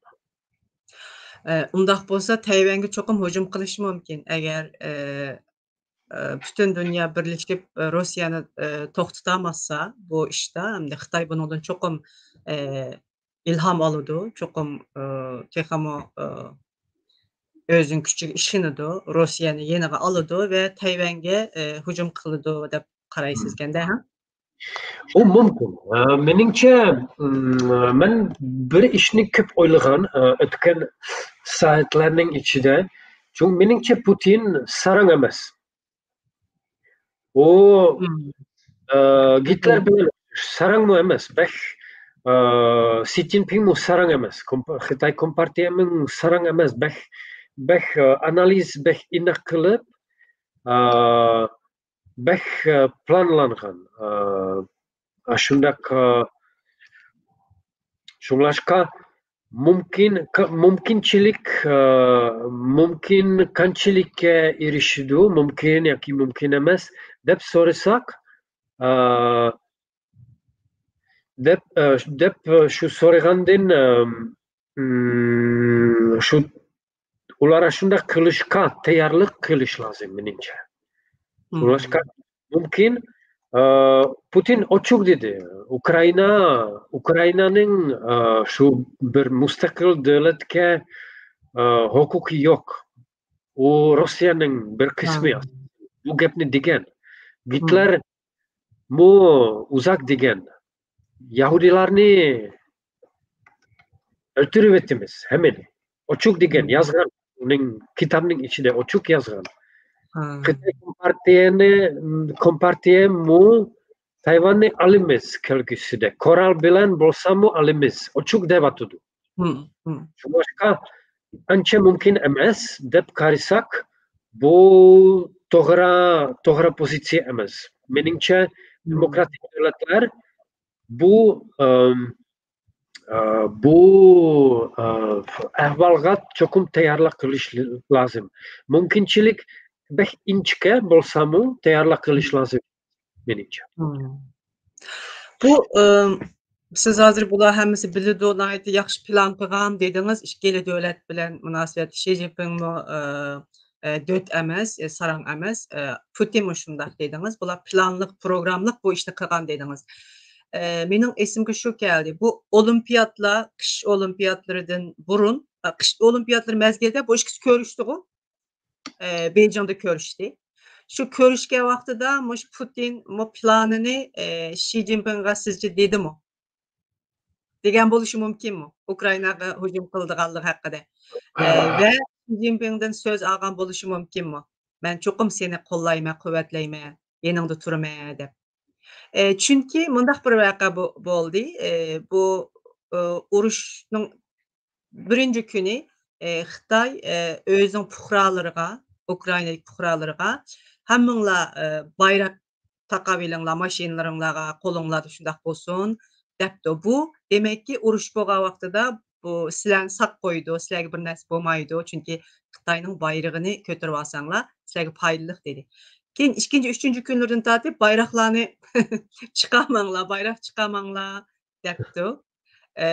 ئە، ئۇنداق بولسا تەيۋەنگە چوقۇم ھۇجۇم قىلىشى مۇمكىن. ئەگەر، ئە، ئە، پۈتۈن دۇنيا بىرلىشىپ، ئە، روسىيەنى، ئە، توختىتالماسا بۇ ئىشتا، ئەمدى خىتاي بۇنىڭدىن چوقۇم، ئە، ئىلھام ئالىدۇ، چوقۇم، ئە، تېخىمۇ، ئە، ئۆزىنىڭ كۈچىگە ئىشىنىدۇ، روسىيەنى يېنىغا ئالىدۇ ۋە تەيۋەنگە، ئە، ھۇجۇم قىلىدۇ دەپ قارايسىزكەندە، ھە؟ ئۇ مۇمكىن. ئە، مېنىڭچە، ئىم، مەن بىر ئىشنى كۆپ ئويلىغان، ئە، ئۆتكەن سائەتلەرنىڭ ئىچىدە. چۈنكى مېنىڭچە پۇتىن ساراڭ ئەمەس. ئۇ، ئە، گىتلېر بىلەن ساراڭمۇ ئەمەس، بەك، ئە، سى جىنپىڭمۇ ساراڭ ئەمەس، كومپ-، خىتاي كومپارتىيەمۇ ساراڭ ئەمەس، بەك، بەك، ئە، ئانالىز بەك ئېنىق قىلىپ، ئە، بەك، ئە، پىلانلانغان، ئە، ئاشۇنداق، ئە، شۇڭلاشقا مۇمكىن، مۇمكىنچىلىك، ئە، مۇمكىن قانچىلىككە ئېرىشىدۇ، مۇمكىن ياكى مۇمكىن ئەمەس دەپ سورىساق، ئە، دەپ، ئە، دەپ، ئە، شۇ سورىغاندىن، ئە، ئىم، شۇ ئۇلار ئاشۇنداق قىلىشقا تەييارلىق قىلىش لازىم، مېنىڭچە. شۇڭلاشقا مۇمكىن، ئە، پۇتىن ئوچۇق دېدى. ئۇكرائىنا، ئۇكرائىنانىڭ، ئە، شۇ بىر مۇستەقىل دۆلەتكە، ئە، ھوقۇقى يوق. ئۇ روسىيەنىڭ بىر قىسمى. بۇ گەپنى دېگەن. گىتلېرمۇ ئۇزاق دېگەن. يەھۇدىيلارنى ئۆلتۈرۈۋېتىمىز ھەممىنى. ئوچۇق دېگەن، مم. يازغان. ئۇنىڭ كىتابنىڭ ئىچىدە ئوچۇق يازغان. ھا. خىتاي كومپارتىيەنى، كومپارتىيەمۇ تايۋاننى ئالىمىز كەلگۈسىدە. قورال بىلەن بولسامۇ ئالىمىز. ئوچۇق دەۋاتىدۇ. مم، مم. شۇڭلاشقا ئانچە مۇمكىن ئەمەس دەپ قارىساق، بۇ توغرا، توغرا پوزىتسىيە ئەمەس. مېنىڭچە، مم. دېموكراتىك دۆلەتلەر بۇ، ئەم، ئە، بۇ، ئە، ئەھۋالغا چوقۇم تەييارلىق قىلىش لازىم. مۇمكىنچىلىك بەك ئىنچىكە بولسىمۇ تەييارلىق قىلىش لازىم، مېنىڭچە. مم. بۇ، ئە، سىز ھازىر بۇلار ھەممىسى بىلىدۇ، ناھايىتى ياخشى پىلان قىلغان دېدىڭىز، ئىككىلا دۆلەت بىلەن مۇناسىۋەتتە شى جىنپىڭمۇ، ئە، ئە، دۆت ئەمەس، ئە، ساراڭ ئەمەس، ئە، پۇتىنمۇ شۇنداق دېدىڭىز. بۇلار پىلانلىق، پروگراملىق بۇ ئىشنى قىلغان دېدىڭىز. ئە، مېنىڭ ئېسىمگە شۇ كەلدى. بۇ ئولىمپىياتلار، قىش ئولىمپىياتلىرىدىن بۇرۇن، ئە، قىش ئولىمپىياتلىرى مەزگىلىدە بۇ ئىككىسى كۆرۈشتىغۇ. ئە، بېيجىڭدا كۆرۈشتى. شۇ كۆرۈشكەن ۋاقتىدا مۇشۇ پۇتىن مۇ پىلانىنى، ئە، شى جىنپىڭغا سىزچە دېدىمۇ؟ دېگەن بولۇشى مۇمكىنمۇ؟ ئۇكرائىناغا ھۇجۇم قىلىدىغانلىقى ھەققىدە. ئە، ۋە شى جىنپىڭدىن سۆز ئالغان بولۇشى مۇمكىنمۇ؟ مەن چوقۇم سېنى قوللايمەن، قۇۋۋەتلەيمەن، يېنىڭدا تۇرىمەن دەپ. ئە، چۈنكى مۇنداق بىر ۋەقە بو-، بولدى. ئە، بۇ، ئە، ئۇرۇشنىڭ بىرىنچى كۈنى، ئە، خىتاي، ئە، ئۆزىنىڭ پۇقرالىرىغا، ئۇكرائىنادىكى پۇقرالىرىغا، ھەممىڭلار، ئە، بايراق تاقاۋېلىڭلار، ماشىنىلىرىڭلارغا، قولۇڭلاردا شۇنداق بولسۇن، دەپتۇ. بۇ، دېمەككى، ئۇرۇش بولغان ۋاقتىدا بۇ سىلەرنى ساق قويىدۇ، سىلەرگە بىر نەرسە بولمايدۇ، چۈنكى خىتاينىڭ بايرىقىنى كۆتۈرۈۋالساڭلار، سىلەرگە پايدىلىق، دېدى. كېيىن ئىككىنچى، ئۈچىنچى كۈنلىرىدىن تارتىپ بايراقلارنى چىقارماڭلار، بايراق چىقارماڭلار، دەپتۇ. ئە،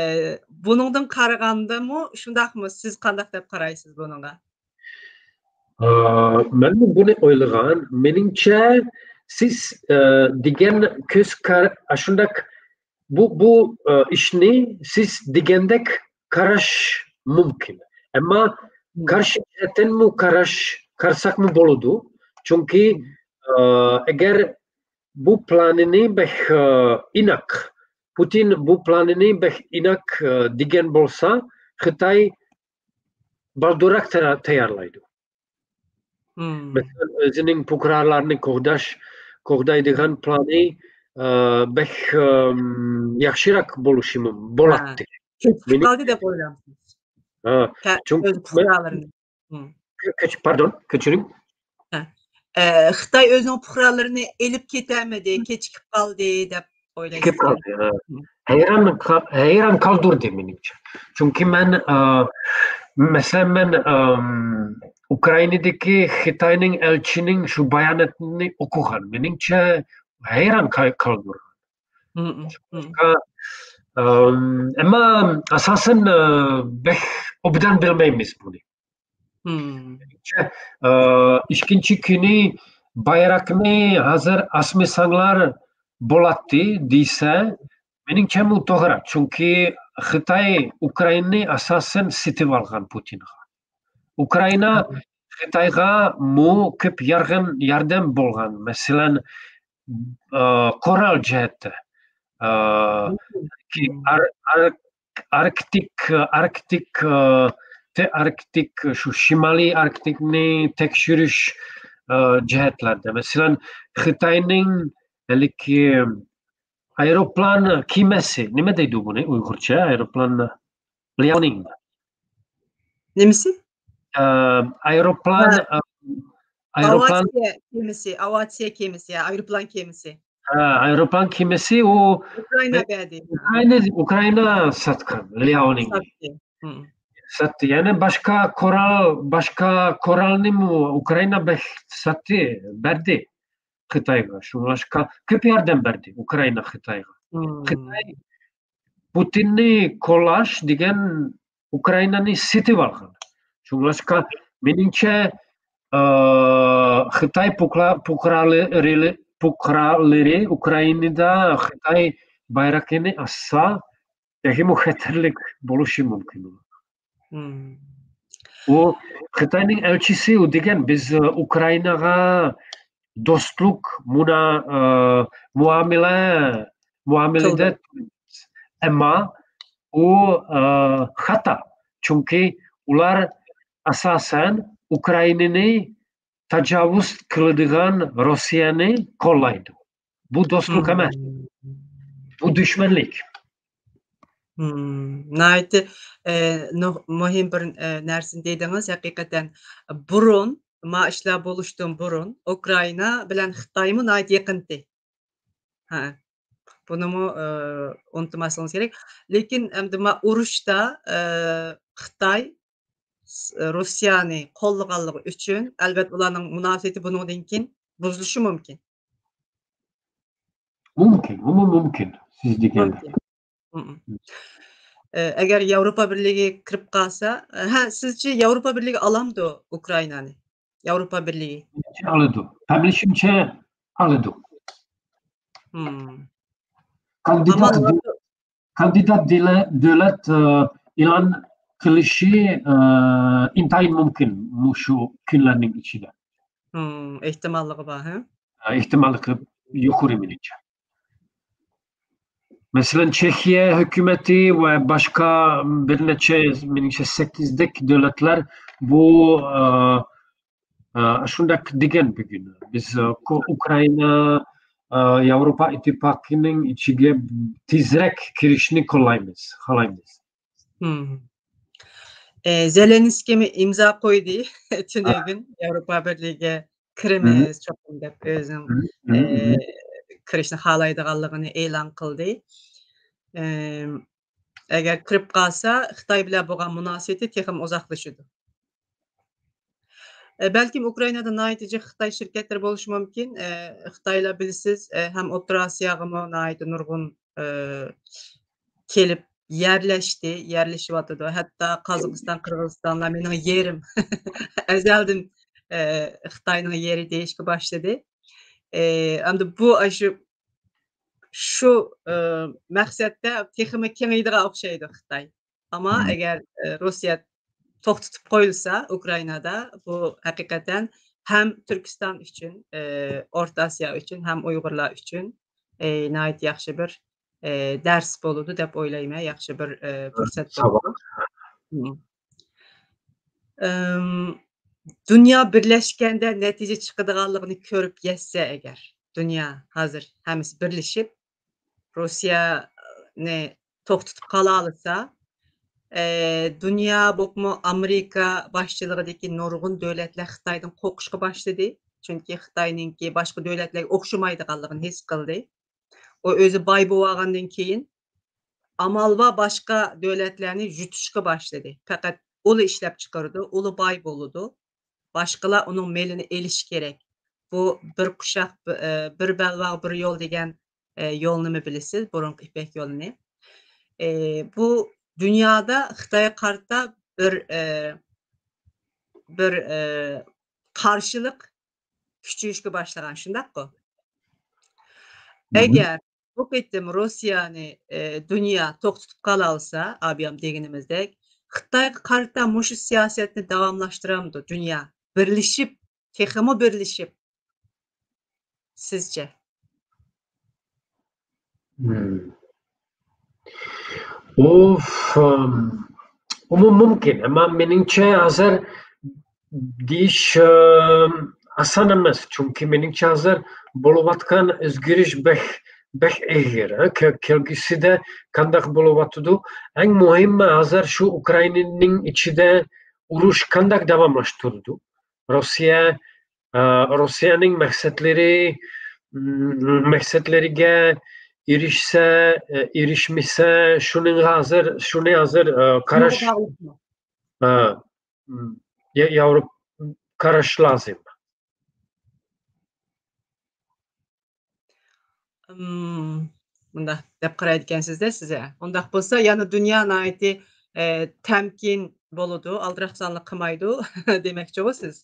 بۇنىڭدىن قارىغاندىمۇ شۇنداقمۇ؟ سىز قانداق دەپ قارايسىز بۇنىڭغا؟ ئا، مەنمۇ بۇنى ئويلىغان. مېنىڭچە، سىز، ئە، دېگەن كۆز قار-، ئاشۇنداق بۇ، بۇ، ئە، ئىشنى سىز دېگەندەك قاراش مۇمكىن. ئەمما قارشى جەھەتتىنمۇ قاراش، قارىساقمۇ بولىدۇ. چۈنكى، ئە، ئەگەر بۇ پىلانىنى بەك، ئە، ئېنىق، پۇتىن بۇ پىلانىنى بەك ئېنىق، ئە، دېگەن بولسا، خىتاي بالدۇرراق تەييارلايدۇ. مەسىلەن، ئۆزىنىڭ پۇقرالارنى قوغداش، قوغدايدىغان پىلانى، ئە، بەك، ئەم، ياخشىراق بولۇشى مۇم-، بولاتتى. كېچىكىپ قالدى دەپ ئويلايمسىز؟ ھە، چۈنكى ئۆز پۇقرالىرىنى. كۆچ-، پاردون، كەچۈرۈڭ. ھە. ئە، خىتاي ئۆزىنىڭ پۇقرالىرىنى ئېلىپ كېتەلمىدى، كېچىكىپ قالدى دەپ ئويلايسىز؟ كېچىكىپ قالدى، ھە. ھەيران قا-، ھەيران قالدۇردى مېنىڭچە. چۈنكى مەن، ئە، مەسىلەن، مەن، ئەم، ئۇكرائىنادىكى خىتاينىڭ ئەلچىنىڭ شۇ باياناتىنى ئوقۇغان. مېنىڭچە ھەيران قا-، قالدۇرغان. ئەمما ئاساسەن، ئە، بەك ئوبدان بىلمەيمىز بۇنى. ئە، ئىككىنچى كۈنى بايراقنى ھازىر ئاسمىساڭلار بولاتتى دېسە، مېنىڭچە بۇ توغرا. چۈنكى خىتاي ئۇكرائىنانى ئاساسەن سېتىۋالغان پۇتىنغا. ئۇكرائىنا خىتايغا مۇ كۆپ يارغىن ياردەم بولغان. مەسىلەن، ئە، قورال جەھەتتە. ئە، كى-، ئار-، ئار-، ئاركتىك، ئاركتىك، ئە، تە-، ئاركتىك، شۇ شىمالىي ئاركتىكنى تەكشۈرۈش، ئە، جەھەتلەردە. مەسىلەن، خىتاينىڭ ھېلىقى ئايروپىلان كېمىسى، نېمە دەيدۇ بۇنى ئۇيغۇرچە؟ ئايروپىلان، لياۋنىڭ. نېمىسى؟ ئە، ئايروپىلان، ھە. ئە، ئايروپىلان. ئاۋىئاتسىيە كېمىسى، ئاۋىئاتسىيە كېمىسى، ھە، ئايروپىلان كېمىسى. ھە، ئايروپىلان كېمىسى ئۇ ئۇكرائىنا بەردى. ئۇكرائىنا، ئۇكرائىنا ساتقان، لياۋنىڭ. ساتتى. ساتتى. يەنى باشقا قورال، باشقا قورالنىمۇ ئۇكرائىنا بەك ساتتى، بەردى خىتايغا. شۇڭلاشقا كۆپ ياردەم بەردى ئۇكرائىنا خىتايغا. خىتاي پۇتىننى قوللاش دېگەن ئۇكرائىنانى سېتىۋالغان. شۇڭلاشقا مېنىڭچە، ئە، خىتاي پۇقرا-، پۇقرالىرى، پۇقرالىرى ئۇكرائىنادا خىتاي بايرىقىنى ئاسسا، تېخىمۇ خەتەرلىك بولۇشى مۇمكىن. ئۇ خىتاينىڭ ئەلچىسى ئۇ دېگەن، بىز، ئە، ئۇكرائىناغا دوستلۇق مۇنا-، ئە، مۇئامىلە، مۇئامىلىدە، ئەمما ئۇ، ئە، خاتا. چۈنكى ئۇلار ئاساسەن ئۇكرائىنىنى تاجاۋۇز قىلىدىغان روسىيەنى قوللايدۇ. بۇ دوستلۇق ئەمەس. بۇ دۈشمەنلىك. ناھايىتى، ئە، نۇ-، مۇھىم بىر، ئە، نەرسىنى دېدىڭىز. ھەقىقەتەن بۇرۇن، ما ئىشلار بولۇشتىن بۇرۇن ئۇكرائىنا بىلەن خىتايمۇ ناھايىتى يېقىنتى. ھە. بۇنىمۇ، ئە، ئۇنتۇماسلىقىمىز كېرەك. لېكىن ئەمدى ما ئۇرۇشتا، ئە، خىتاي س-، روسىيەنى قوللىغانلىقى ئۈچۈن، ئەلۋەتتە، ئۇلارنىڭ مۇناسىۋىتى بۇنىڭدىن كېيىن بۇزۇلۇشى مۇمكىن. مۇمكىن، ئۇمۇ مۇمكىن، سىز دېگەندەك. مۇمكىن. ئە، ئەگەر ياۋروپا بىرلىكى كىرىپ قالسا، ھە، سىزچە ياۋروپا بىرلىكى ئالامدۇ ئۇكرائىنانى؟ ياۋروپا بىرلىكى. ئالىدۇ. بىلىشىمچە ئالىدۇ. مم. كاندىدات، كاندىدات دۆلەت، دۆلەت، ئە، ئېلان قىلىشى، ئە، ئىنتايىن مۇمكىن مۇشۇ كۈنلەرنىڭ ئىچىدە. مم، ئېھتىماللىقى بار، ھە؟ ئە، ئېھتىماللىقى يۇقىرى مېنىڭچە. مەسىلەن، چېخىيە ھۆكۈمىتى ۋە باشقا بىر نەچچە، مېنىڭچە سەككىزدەك دۆلەتلەر بۇ، ئە، ئە، شۇنداق دېگەن بۈگۈن. بىز، ئە، كو-، ئۇكرائىنا، ئە، ياۋروپا ئىتتىپاقىنىڭ ئىچىگە تېزرەك كىرىشنى قوللايمىز، خالايمىز. مم. ئە، زېلېنسكىيمۇ ئىمزا قويدى. تۈنۈگۈن ياۋروپا بىرلىكىگە كىرىمىز چوقۇم دەپ ئۆزىنىڭ، ئە، كىرىشنى خالايدىغانلىقىنى ئېلان قىلدى. ئەم، ئەگەر كىرىپ قالسا، خىتاي بىلەن بولغان مۇناسىۋىتى تېخىمۇ ئۇزاقلىشىدۇ. ئە، بەلكىم ئۇكرائىنادا ناھايىتى جىق خىتاي شىركەتلىرى بولۇشى مۇمكىن. ئە، خىتايلار بىلىسىز، ئە، ھەم ئوتتۇرا ئاسىياغىمۇ ناھايىتى نۇرغۇن، ئە، كېلىپ يەرلەشتى، يەرلىشىۋاتىدۇ. ھەتتا قازاقىستان، قىرغىزىستانلار مېنىڭ يېرىم. ئەزەلدىن، ئە، خىتاينىڭ يېرى دېيىشكە باشلىدى. ئە، ئەمدى بۇ، ئاشۇ، شۇ، ئە، مەقسەتتە تېخىمۇ كېڭىيىدىغان ئوخشايدۇ خىتاي. ئەمما ئەگەر، ئە، روسىيە توختىتىپ قويۇلسا ئۇكرائىنادا، بۇ ھەقىقەتەن ھەم تۈركىستان ئۈچۈن، ئە، ئورتا ئاسىيا ئۈچۈن، ھەم ئۇيغۇرلار ئۈچۈن، ئە، ناھايىتى ياخشى بىر، ئە، دەرس بولىدۇ دەپ ئويلايمەن، ياخشى بىر، ئە، پۇرسەت بولىدۇ. ئىم، دۇنيا بىرلەشكەندە نەتىجە چىقىدىغانلىقىنى كۆرۈپ يەتسە ئەگەر، دۇنيا ھازىر ھەممىسى بىرلىشىپ، روسىيەنى توختىتىپ قالالىسا، ئە، دۇنيا بولۇپمۇ ئامېرىكا باشچىلىقىدىكى نۇرغۇن دۆلەتلەر خىتايدىن قورقۇشقا باشلىدى. چۈنكى خىتاينىڭكى باشقا دۆلەتلەرگە ئوخشىمايدىغانلىقىنى ھېس قىلدى. ئۇ ئۆزى باي بولۇۋالغاندىن كېيىن، ئامال بار باشقا دۆلەتلەرنى يۇتۇشقا باشلىدى. پەقەت ئۇلا ئىشلەپچىقىرىدۇ، ئۇلا باي بولىدۇ. باشقىلار ئۇنىڭ مېلىنى ئېلىشى كېرەك. بۇ بىر قۇشاق، بىر، ئە، بىر بەلباغ، بىر يول دېگەن، ئە، يولنىمۇ بىلىسىز، بۇرۇنقى يىپەك يولىنى. ئە، بۇ دۇنيادا خىتايغا قارىتا بىر، ئە، بىر، ئە، قارشىلىق كۈچىيىشكە باشلىغان، شۇنداققۇ؟ ئەگەر بۇ قېتىم روسىيەنى، ئە، دۇنيا توختىتىپ قالالىسا، ئابىيام دېگىنىمىزدەك، خىتايغا قارىتا مۇشۇ سىياسەتنى داۋاملاشتۇرامدۇ دۇنيا؟ بىرلىشىپ، تېخىمۇ بىرلىشىپ، سىزچە؟ مم. ئۇ، ئۇمۇ مۇمكىن، ئەمما مېنىڭچە ھازىر دېيىش، ئە، ئاسان ئەمەس. چۈنكى مېنىڭچە ھازىر بولۇۋاتقان ئۆزگىرىش بەك، بەك ئېغىر، ھە؟ كە-، كەلگۈسىدە قانداق بولۇۋاتىدۇ؟ ئەڭ مۇھىمى ھازىر شۇ ئۇكرائىنىنىڭ ئىچىدە ئۇرۇش قانداق داۋاملاشتۇرىدۇ؟ روسىيە، ئە، روسىيەنىڭ مەقسەتلىرى، مم، مەقسەتلىرىگە ئېرىشسە، ئە، ئېرىشمىسە، شۇنىڭ ھازىر، شۇنى ھازىر، ئە، قاراش، ئە، مم، يا-، ياۋروپ-، قاراش لازىم. ئىم، مۇنداق دەپ قارايدىكەنسىز-دە سىز، ھە؟ ئۇنداق بولسا، يەنە دۇنيا ناھايىتى، ئە، تەمكىن بولىدۇ، ئالدىراقسانلىق قىلمايدۇ دېمەكچىغۇ سىز؟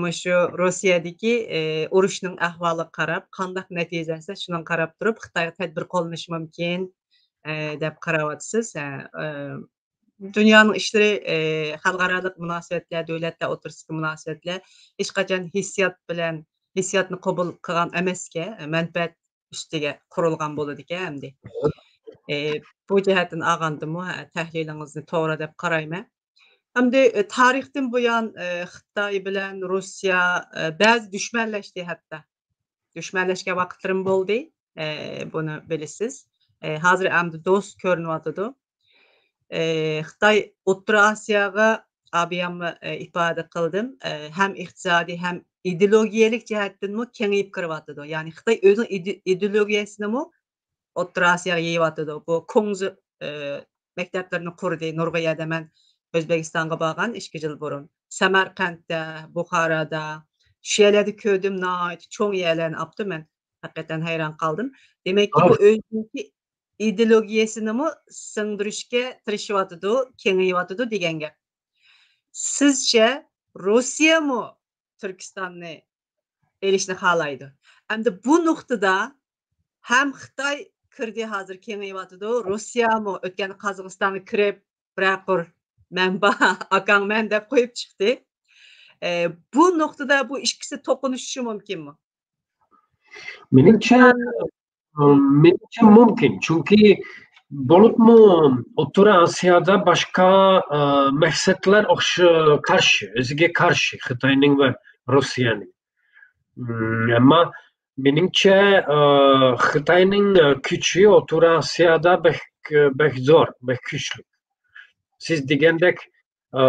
مۇشۇ روسىيەدىكى، ئە، ئۇرۇشنىڭ ئەھۋالىغا قاراپ، قانداق نەتىجىلەنسە، شۇنىڭغا قاراپ تۇرۇپ، خىتايغا تەدبىر قوللىنىشى مۇمكىن، ئە، دەپ قاراۋاتىسىز، ھە؟ ئە، دۇنيانىڭ ئىشلىرى، ئە، خەلقئارالىق مۇناسىۋەتلەر، دۆلەتلەر ئوتتۇرىسىدىكى مۇناسىۋەتلەر ھېچقاچان ھېسسىيات بىلەن، ھېسسىياتنى قوبۇل قىلغان ئەمەسكەن، مەنپەئەت ئۈستىگە قۇرۇلغان بولىدىكەن ئەمدى. ئە، بۇ جەھەتتىن ئالغاندىمۇ، ھە، تەھلىلىڭىزنى توغرا دەپ قارايمەن. ئەمدى، ئە، تارىختىن بۇيان، ئە، خىتاي بىلەن روسىيە، ئە، بەزى دۈشمەنلەشتى ھەتتا. دۈشمەنلەشكەن ۋاقىتلىرىمۇ بولدى. ئە، بۇنى بىلىسىز. ئە، ھازىر ئەمدى دوست كۆرۈنۈۋاتىدۇ. ئە، خىتاي ئوتتۇرا ئاسىياغا ئابىياممۇ، ئە، ئىپادە قىلدىم. ئە، ھەم ئىقتىسادىي، ھەم ئىدېئولوگىيەلىك جەھەتتىنمۇ كېڭىيىپ كىرىۋاتىدۇ. يەنى خىتاي ئۆزىنىڭ ئىدې-، ئىدېئولوگىيەسىنىمۇ ئوتتۇرا ئاسىياغا يېيىۋاتىدۇ. بۇ كۇڭزى، ئە، مەكتەپلىرىنى قۇردى. نۇرغۇن يەردە مەن ئۆزبېكىستانغا بارغان ئىككى يىل بۇرۇن. سەمەرقەنتتە، بۇخارادا، شۇ يەرلەردە كۆردۈم، ناھايىتى چوڭ يەرلەرنى ئاپتۇ. مەن ھەقىقەتەن ھەيران قالدىم. دېمەككى، بۇ ئۆزىنىڭكى ئىدېئولوگىيەسىنىمۇ سىڭدۈرۈشكە تىرىشىۋاتىدۇ، كېڭىيىۋاتىدۇ دېگەن گەپ. سىزچە، روسىيەمۇ تۈركىستاننى ئېلىشنى خالايدۇ؟ ئەمدى بۇ نۇقتىدا ھەم خىتاي كىردى، ھازىر كېڭىيىۋاتىدۇ. روسىيەمۇ ئۆتكەندە قازاقىستانغا كىرىپ، بىرەر قۇر «مەن بار، ئاكاڭ مەن» دەپ قويۇپ چىقتى. ئە، بۇ نۇقتىدا بۇ ئىككىسى توقۇنۇشۇشى مۇمكىنمۇ؟ مېنىڭچە، مېنىڭچە مۇمكىن. چۈنكى بولۇپمۇ ئوتتۇرا ئاسىيادا باشقا، ئە، مەقسەتلەر ئوخش-، قارشى، ئۆزىگە قارشى خىتاينىڭ ۋە روسىيەنىڭ. ئەمما مېنىڭچە، ئە، خىتاينىڭ، ئە، كۈچى ئوتتۇرا ئاسىيادا بەك، بەك زور، بەك كۈچلۈك. سىز دېگەندەك، ئە،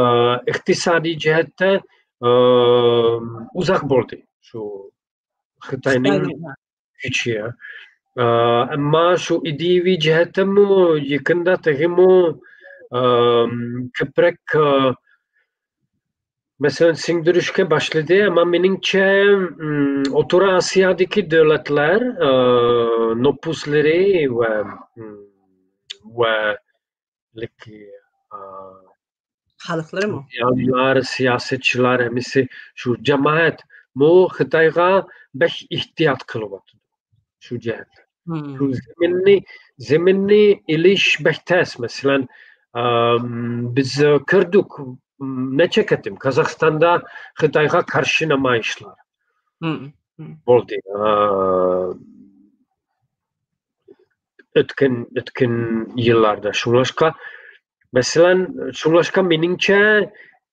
ئىقتىسادىي جەھەتتە، ئە، ئۇزاق بولدى شۇ خىتاينىڭ كۈچى. ئە، ئەمما شۇ ئىدىيەۋى جەھەتتىمۇ يېقىندا تېخىمۇ، ئە، كۆپرەك، ئە، مەسىلەن، سىڭدۈرۈشكە باشلىدى. ئەمما مېنىڭچە، ئوتتۇرا ئاسىيادىكى دۆلەتلەر، ئە، نوپۇسلىرى ۋە، ۋە، ئە، خەلقلىرىمۇ؟ سىياسىيلار، سىياسەتچىلەر ھەممىسى، شۇ جامائەتمۇ خىتايغا بەك ئېھتىيات قىلىۋاتىدۇ شۇ جەھەتتە. شۇ زېمىننى، زېمىننى ئېلىش بەك تەس. مەسىلەن، ئەم، بىز كۆردۇق، نەچچە قېتىم قازاقىستاندا خىتايغا قارشى نامايىشلار بولدى. ئە، ئۆتكەن، ئۆتكەن يىللاردا. شۇڭلاشقا، مەسىلەن، شۇڭلاشقا مېنىڭچە،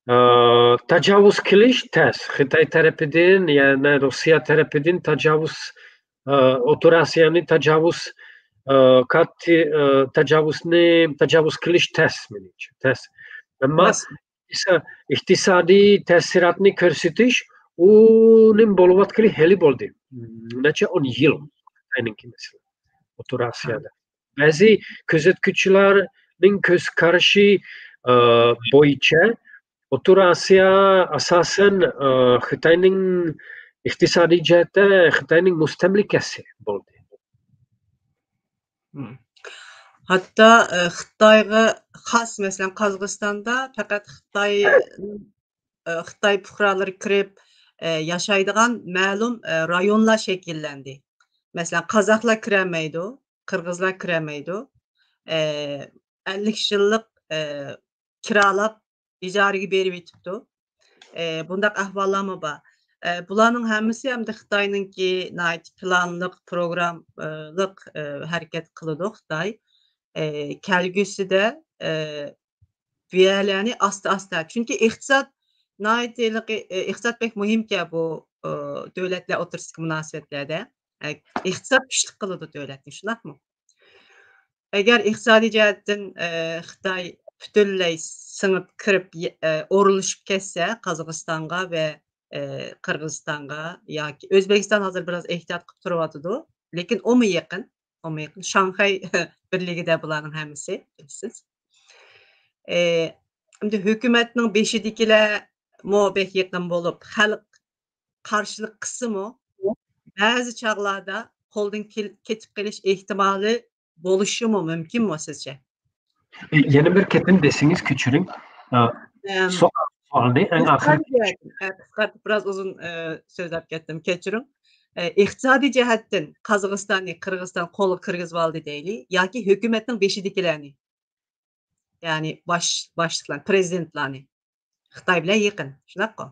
ئە، تاجاۋۇز قىلىش تەس. خىتاي تەرىپىدىن، يەنى روسىيە تەرىپىدىن تاجاۋۇز، ئە، ئوتتۇرا ئاسىيانى تاجاۋۇز، ئە، قاتتى، ئە، تاجاۋۇزنى، تاجاۋۇز قىلىش تەس مېنىڭچە، تەس. ئەمما ئىقتىسادىي تەسىراتنى كۆرسىتىش، ئۇنىڭ بولۇۋاتقىلى ھېلى بولدى. نەچچە ئون يىل خىتاينىڭكى مەسىلە ئوتتۇرا ئاسىيادا. بەزى كۆزەتكۈچىلەرنىڭ كۆز قارىشى، ئە، بويىچە ئوتتۇرا ئاسىيا ئاساسەن، ئە، خىتاينىڭ ئىقتىسادىي جەھەتتە خىتاينىڭ مۇستەملىكىسى بولدى. ھەتتا، ئە، خىتايغا خاس، مەسىلەن، قازاقىستاندا پەقەت خىتاي، ئە، خىتاي پۇقرالىرى كىرىپ، ئە، ياشايدىغان مەلۇم، ئە، رايونلار شەكىللەندى. مەسىلەن، قازاقلار كىرەلمەيدۇ، قىرغىزلار كىرەلمەيدۇ. ئە، ئەللىك يىللىق، ئە، كىرالاپ ئىجارىگە بېرىۋېتىپتۇ. ئە، بۇنداق ئەھۋاللارمۇ بار. ئە، بۇلارنىڭ ھەممىسى ئەمدى خىتاينىڭكى ناھايىتى پىلانلىق، پروگراممىلىق، ئە، ھەرىكەت قىلىدۇ خىتاي. ئە، كەلگۈسىدە، ئە، بۇ يەرلەرنى ئاستا-ئاستا، چۈنكى ئىقتىساد ناھايىتى ھېلىقى، ئە، ئىقتىساد بەك مۇھىمكەن بۇ، ئە، دۆلەتلەر ئوتتۇرىسىدىكى مۇناسىۋەتلەردە. ئە، ئىقتىساد كۈچلۈك قىلىدۇ دۆلەتنى، شۇنداقمۇ؟ ئەگەر ئىقتىسادىي جەھەتتىن، ئە، خىتاي پۈتۈنلەي سىڭىپ كىرىپ، ئە، ئورۇنلىشىپ كەتسە قازاقىستانغا ۋە، ئە، قىرغىزىستانغا ياكى ئۆزبېكىستان ھازىر بىراز ئېھتىيات قىلىپ تۇرۇۋاتىدۇ. لېكىن ئۇمۇ يېقىن، ئۇمۇ يېقىن. شاڭخەي بىرلىكىدە بۇلارنىڭ ھەممىسى، بىلىسىز. ئە، ئەمدى ھۆكۈمەتنىڭ بېشىدىكىلەرمۇ بەك يېقىن بولۇپ، خەلق قارشىلىق قىلسىمۇ، بەزى چاغلاردا قولدىن كېل-، كېتىپ قېلىش ئېھتىمالى بولۇشىمۇ مۇمكىنمۇ سىزچە؟ ئە، يەنە بىر قېتىم دېسىڭىز، كۆچۈرۈڭ. ئە، ئەم، سوئال، سوئالنى ئەڭ ئاخىرى. قىسقارتىپ، ئە، قىسقارتىپ بىراز ئۇزۇن، ئە، سۆزلەپ كەتتىم، كەچۈرۈڭ. ئە، ئىقتىسادىي جەھەتتىن قازاقىستاننى قىرغىزىستان قولغا كىرگۈزۈۋالدى دەيلى ياكى ھۆكۈمەتنىڭ بېشىدىكىلەرنى، يەنى باش-، باشلىقلارنى، پرېزىدېنتلارنى خىتاي بىلەن يېقىن، شۇنداققۇ؟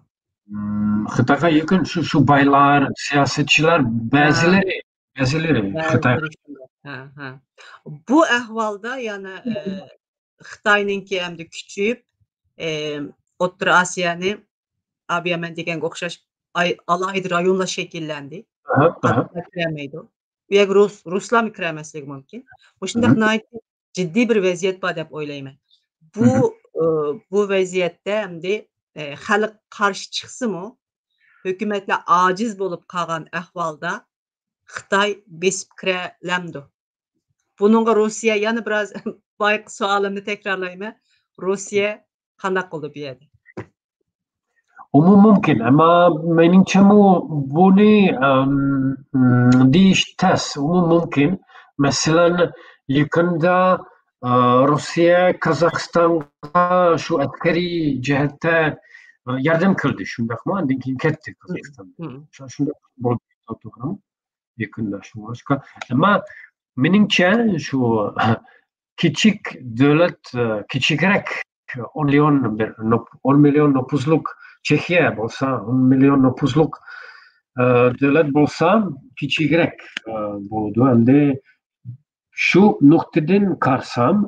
مم، خىتايغا يېقىن شۇ، شۇ بايلار، سىياسەتچىلەر بەزىلىرى، مەسىلىنى بەزى خىتاي بىر ئىشلار. ھە، ھە. بۇ ئەھۋالدا يەنە، ئە، خىتاينىڭكى ئەمدى كۈچىيىپ، ئە، ئوتتۇرا ئاسىيانى، ئابىيەمەن دېگەنگە ئوخشاش ئاي-، ئالاھىدە رايونلار شەكىللەندى. ئەھە، ئەھە. خىتايلار كىرەلمەيدۇ. بۇ يەرگە رۇس، رۇسلارمۇ كىرەلمەسلىكى مۇمكىن. مۇشۇنداق مهم. ناھايىتى جىددىي بىر ۋەزىيەت بار دەپ ئويلايمەن. بۇ، مهم. ئە، بۇ ۋەزىيەتتە ئەمدى، ئە، خەلق قارشى چىقسىمۇ، ھۆكۈمەتلەر ئاجىز بولۇپ قالغان ئەھۋالدا خىتاي بېسىپ كىرەلەمدۇ؟ بۇنىڭغا روسىيە، يەنە بىراز بايىقى سوئالىمنى تەكرارلايمەن. روسىيە قانداق قىلدى بۇ يەردە؟ ئۇمۇ مۇمكىن، ئەمما مېنىڭچە بۇ، بۇنى، ئەم، دېيىش تەس، ئۇمۇ مۇمكىن. مەسىلەن، يېقىندا، ئە، روسىيە قازاقىستانغا شۇ ئەسكەرىي جەھەتتە، ئە، ياردەم قىلدى، شۇنداقمۇ؟ ئاندىن كېيىن كەتتى قازاقىستاندىن. مم. شۇ-، شۇنداق بولدى، توغرىمۇ؟ يېقىندا شۇڭلاشقا. ئەمما مېنىڭچە شۇ كىچىك دۆلەت، ئە، كىچىكرەك، ئون مىليون بىر نوپ-، ئون مىليون نوپۇسلۇق چېخىيە بولسا، ئون مىليون نوپۇسلۇق، ئە، دۆلەت بولسا كىچىكرەك، ئە، بولىدۇ. ئەمدى شۇ نۇقتىدىن قارىسام،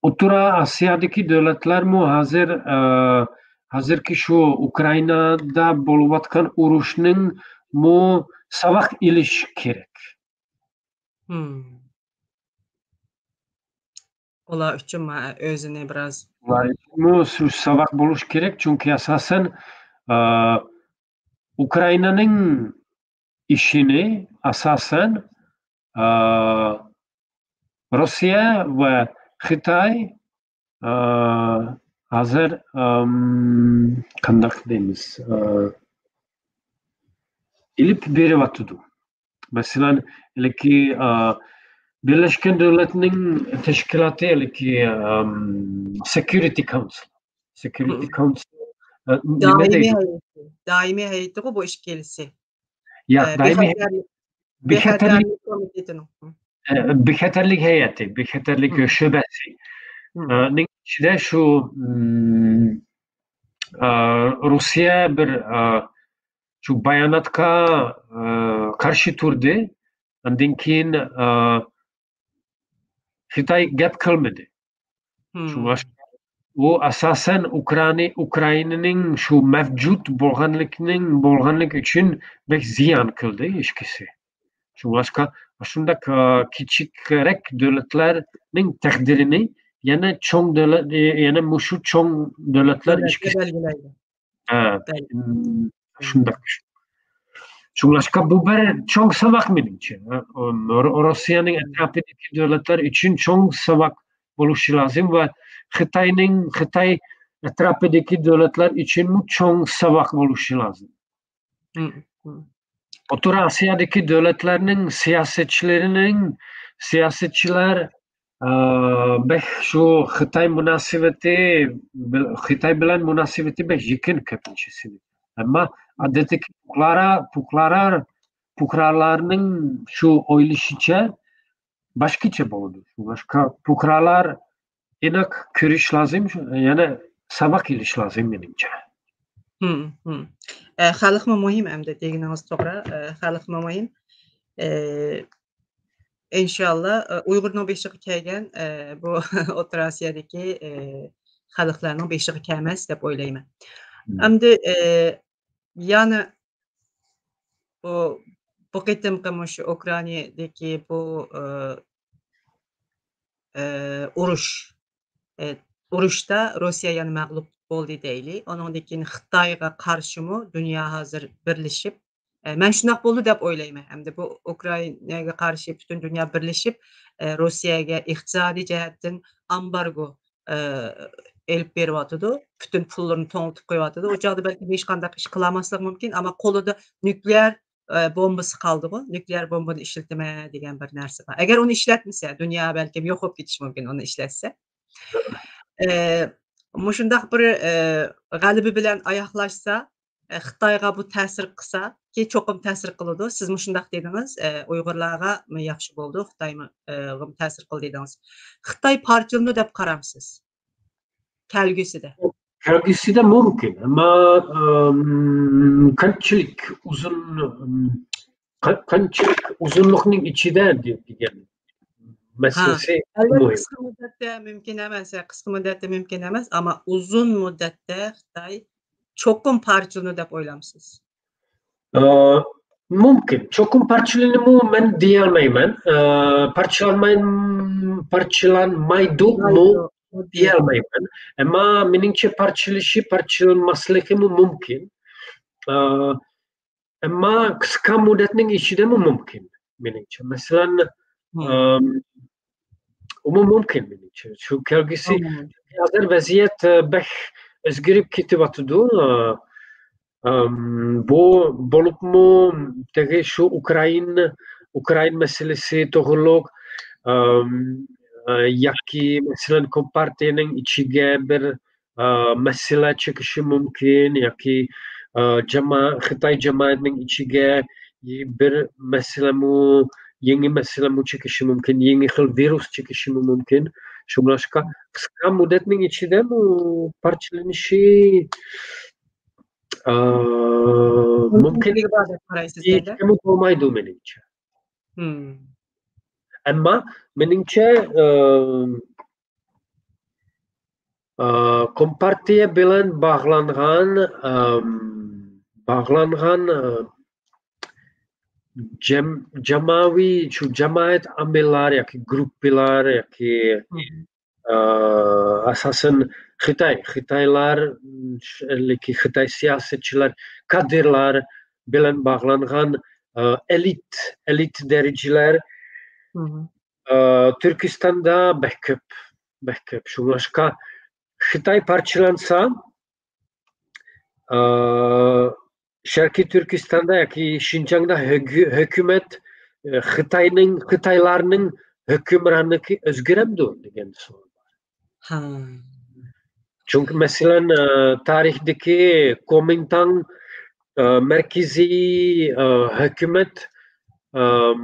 ئوتتۇرا ئاسىيادىكى دۆلەتلەرمۇ ھازىر، ئە، ھازىرقى شۇ ئۇكرائىنادا بولۇۋاتقان ئۇرۇشنىڭمۇ ساۋاق ئېلىش كېرەك. مم. ئۇلار ئۈچۈن ما-، ئۆزىنى بىراز ئۇلار ئۈچۈنمۇ شۇ ساۋاق بولۇش كېرەك، چۈنكى ئاساسەن، ئە، ئۇكرائىنانىڭ ئىشىنى ئاساسەن، ئە، روسىيە ۋە خىتاي، ئە، ھازىر، ئەم، قانداق دەيمىز، ئە، ئېلىپ بېرىۋاتىدۇ. مەسىلەن، ھېلىكى، ئە، بىرلەشكەن دۆلەتنىڭ تەشكىلاتى، ھېلىكى، ئەم، سېكيۇرىتى كاونسىل. سېكيۇرىتى مم. كاونسىل، ئە، نېمە دائىمىي دەيدۇ؟ ھەيئىتى، دائىمىي ھەيئىتىغۇ بۇ ئىككىلىسى. يا، ئە، دائىمىي بىخەتەرلىك، بىخەتەرلىك، بىخەتەرلىك كومىتېتىنىڭ. مم. ئە، بىخەتەرلىك ھەيئىتى، بىخەتەرلىك مم. شۆبەسى. مم. ئە، نىڭ ئىچىدە شۇ، مم، ئە، روسىيە بىر، ئە، شۇ باياناتقا، ئە، قارشى تۇردى. ئاندىن كېيىن، ئە، خىتاي گەپ قىلمىدى. مم. شۇڭلاشقا ئۇ ئاساسەن ئۇكرانى-، ئۇكرائىنىنىڭ شۇ مەۋجۇت بولغانلىقىنىڭ، بولغانلىقى ئۈچۈن بەك زىيان قىلدى ئىككىسى. شۇڭلاشقا شۇنداق، ئە، كىچىكرەك دۆلەتلەرنىڭ تەقدىرىنى يەنە چوڭ دۆلەت، يەنە مۇشۇ چوڭ دۆلەتلەر دۆلەتكە ئىككىسى بەلگىلەيدۇ. ھە، بەلگىلەيدۇ. مم، شۇنداق. شۇڭلاشقا بۇ بىر چوڭ ساۋاق مېنىڭچە. ھە، ئۇ، رۇ-، روسىيەنىڭ ئەتراپىدىكى دۆلەتلەر ئۈچۈن چوڭ ساۋاق بولۇشى لازىم ۋە خىتاينىڭ، خىتاي ئەتراپىدىكى دۆلەتلەر ئۈچۈنمۇ چوڭ ساۋاق بولۇشى لازىم. مم، مم. ئوتتۇرا ئاسىيادىكى دۆلەتلەرنىڭ سىياسەتچىلىرىنىڭ، سىياسەتچىلەر، ئە، بەك شۇ خىتاي مۇناسىۋىتى، خىتاي بىلەن مۇناسىۋىتى بەك يېقىن كۆپىنچىسىنىڭ. ئەمما ئادەتتىكى پۇقرا، پۇقرا، پۇقرالارنىڭ شۇ ئويلىشىچە باشقىچە بولىدۇ. شۇڭلاشقا پۇقرالار ئېنىق كۆرۈش لازىم، يەنە ساۋاق ئېلىش لازىم مېنىڭچە. مم، مم. ئە، خەلقمۇ مۇھىم ئەمدى دېگىنىڭىز توغرا. ئە، خەلقمۇ مۇھىم. ئە، ئىنشاللا، ئە، ئۇيغۇرنىڭ بېشىغا كەلگەن، ئە، بۇ ئوتتۇرا ئاسىيادىكى، ئە، خەلقلەرنىڭ بېشىغا كەلمەس دەپ ئويلايمەن. مم. ئەمدى، ئە، يەنە بۇ، بۇ قېتىمقى مۇشۇ ئۇكرائىنادىكى بۇ، ئە، ئە، ئۇرۇش، ئە، ئۇرۇشتا روسىيە يەنە مەغلۇپ بولدى دەيلى. ئۇنىڭدىن كېيىن خىتايغا قارشىمۇ دۇنيا ھازىر بىرلىشىپ، ئە، مەن شۇنداق بولدى دەپ ئويلايمەن. ئەمدى بۇ ئۇكرائىناگە قارشى پۈتۈن دۇنيا بىرلىشىپ، ئە، روسىيەگە ئىقتىسادىي جەھەتتىن ئامبارگو، ئە، ئېلىپ بېرىۋاتىدۇ. پۈتۈن پۇللىرىنى توڭلىتىپ قويۇۋاتىدۇ. ئۇ چاغدا بەلكىم ھېچقانداق ئىش قىلالماسلىقى مۇمكىن، ئەمما قولىدا نۇكلېئار، ئە، بومبىسى قالدىغۇ. نۇكلېئار بومبىنى ئىشلىتىمەن دېگەن بىر نەرسە بار. ئەگەر ئۇنى ئىشلەتمىسە، دۇنيا بەلكىم يوق بولۇپ كېتىشى مۇمكىن ئۇنى ئىشلەتسە. ئە، مۇشۇنداق بىر، ئە، غەلىبە بىلەن ئاياغلاشسا، ئە، خىتايغا بۇ تەسىر قىلسا، كى چوقۇم تەسىر قىلىدۇ. سىز مۇشۇنداق دېدىڭىز، ئە، ئۇيغۇرلارغا ياخشى بولىدۇ، خىتايمۇ، ئە، غىمۇ تەسىر قىلدى دېدىڭىز. خىتاي پارچىلىنىدۇ دەپ قارامسىز؟ كەلگۈسىدە. كەلگۈسىدە مۇمكىن، ئەمما، ئەم، قانچىلىك ئۇزۇن، ئەم، قا-، قانچىلىك ئۇزۇنلۇقنىڭ ئىچىدە دېگەن مەسىلىسى مۇھىم. قىسقا مۇددەتتە مۇمكىن ئەمەس، قىسقا مۇددەتتە مۇمكىن ئەمەس، ئەمما ئۇزۇن مۇددەتتە خىتاي چوقۇم پارچىلىنىدۇ دەپ ئويلامسىز؟ ئە، مۇمكىن. چوقۇم پارچىلىنىمۇ مەن دېيەلمەيمەن. ئە، پارچىلانماي-، پارچىلانمايدۇمۇ دېيەلمەيمەن. ئەمما مېنىڭچە پارچىلىشى، پارچىلانماسلىقىمۇ مۇمكىن. ئە، ئەمما قىسقا مۇددەتنىڭ ئىچىدىمۇ مۇمكىن، مېنىڭچە. مەسىلەن، ئەم، ئۇمۇ مۇمكىن، مېنىڭچە. شۇ كەلگۈسى، ھازىر ۋەزىيەت، ئە، بەك ئۆزگىرىپ كېتىۋاتىدۇ. ئە، ئەم، بۇ بولۇپمۇ تېخى شۇ ئۇكرائىن، ئۇكرائىن مەسىلىسى توغرۇلۇق، ئەم، ئە، ياكى، مەسىلەن، كومپارتىيەنىڭ ئىچىگە بىر ئا، مەسىلە چىقىشى مۇمكىن ياكى، ئا، جاما-، خىتاي جامائەتنىڭ ئىچىگە بىر مەسىلەمۇ، يېڭى مەسىلەمۇ چىقىشى مۇمكىن، يېڭى خىل ۋىرۇس چىقىشىمۇ مۇمكىن. شۇڭلاشقا قىسقا مۇددەتنىڭ ئىچىدە بۇ پارچىلىنىشى، ئا، مۇمكىن. بولمايدۇ مېنىڭچە. ئەمما مېنىڭچە، ئا، ئا، كومپارتىيە بىلەن باغلانغان، ئا، باغلانغان، ئا، جەم-، جامائەت ئامىللار ياكى گۇرۇپپىلار ياكى، ئا، ئاساسەن خىتاي، خىتايلار، خىتاي سىياسەتچىلەر، كادىرلار بىلەن باغلانغان، ئا، ئېلىت، ئېلىت دەرىجىلەر، ئا، تۈركىستاندا بەك كۆپ، بەك كۆپ. شۇڭلاشقا خىتاي پارچىلانسا، ئا، شەرقىي تۈركىستاندا ياكى شىنجاڭدا ھۆكۈ-، ھۆكۈمەت، ئە، خىتاينىڭ، خىتايلارنىڭ ھۆكۈمرانلىقى ئۆزگىرەمدۇ دېگەن سوئال بار. چۈنكى، مەسىلەن، ئە، تارىختىكى كومىنتاڭ، ئە، مەركىزىي، ئە، ھۆكۈمەت، ئەم،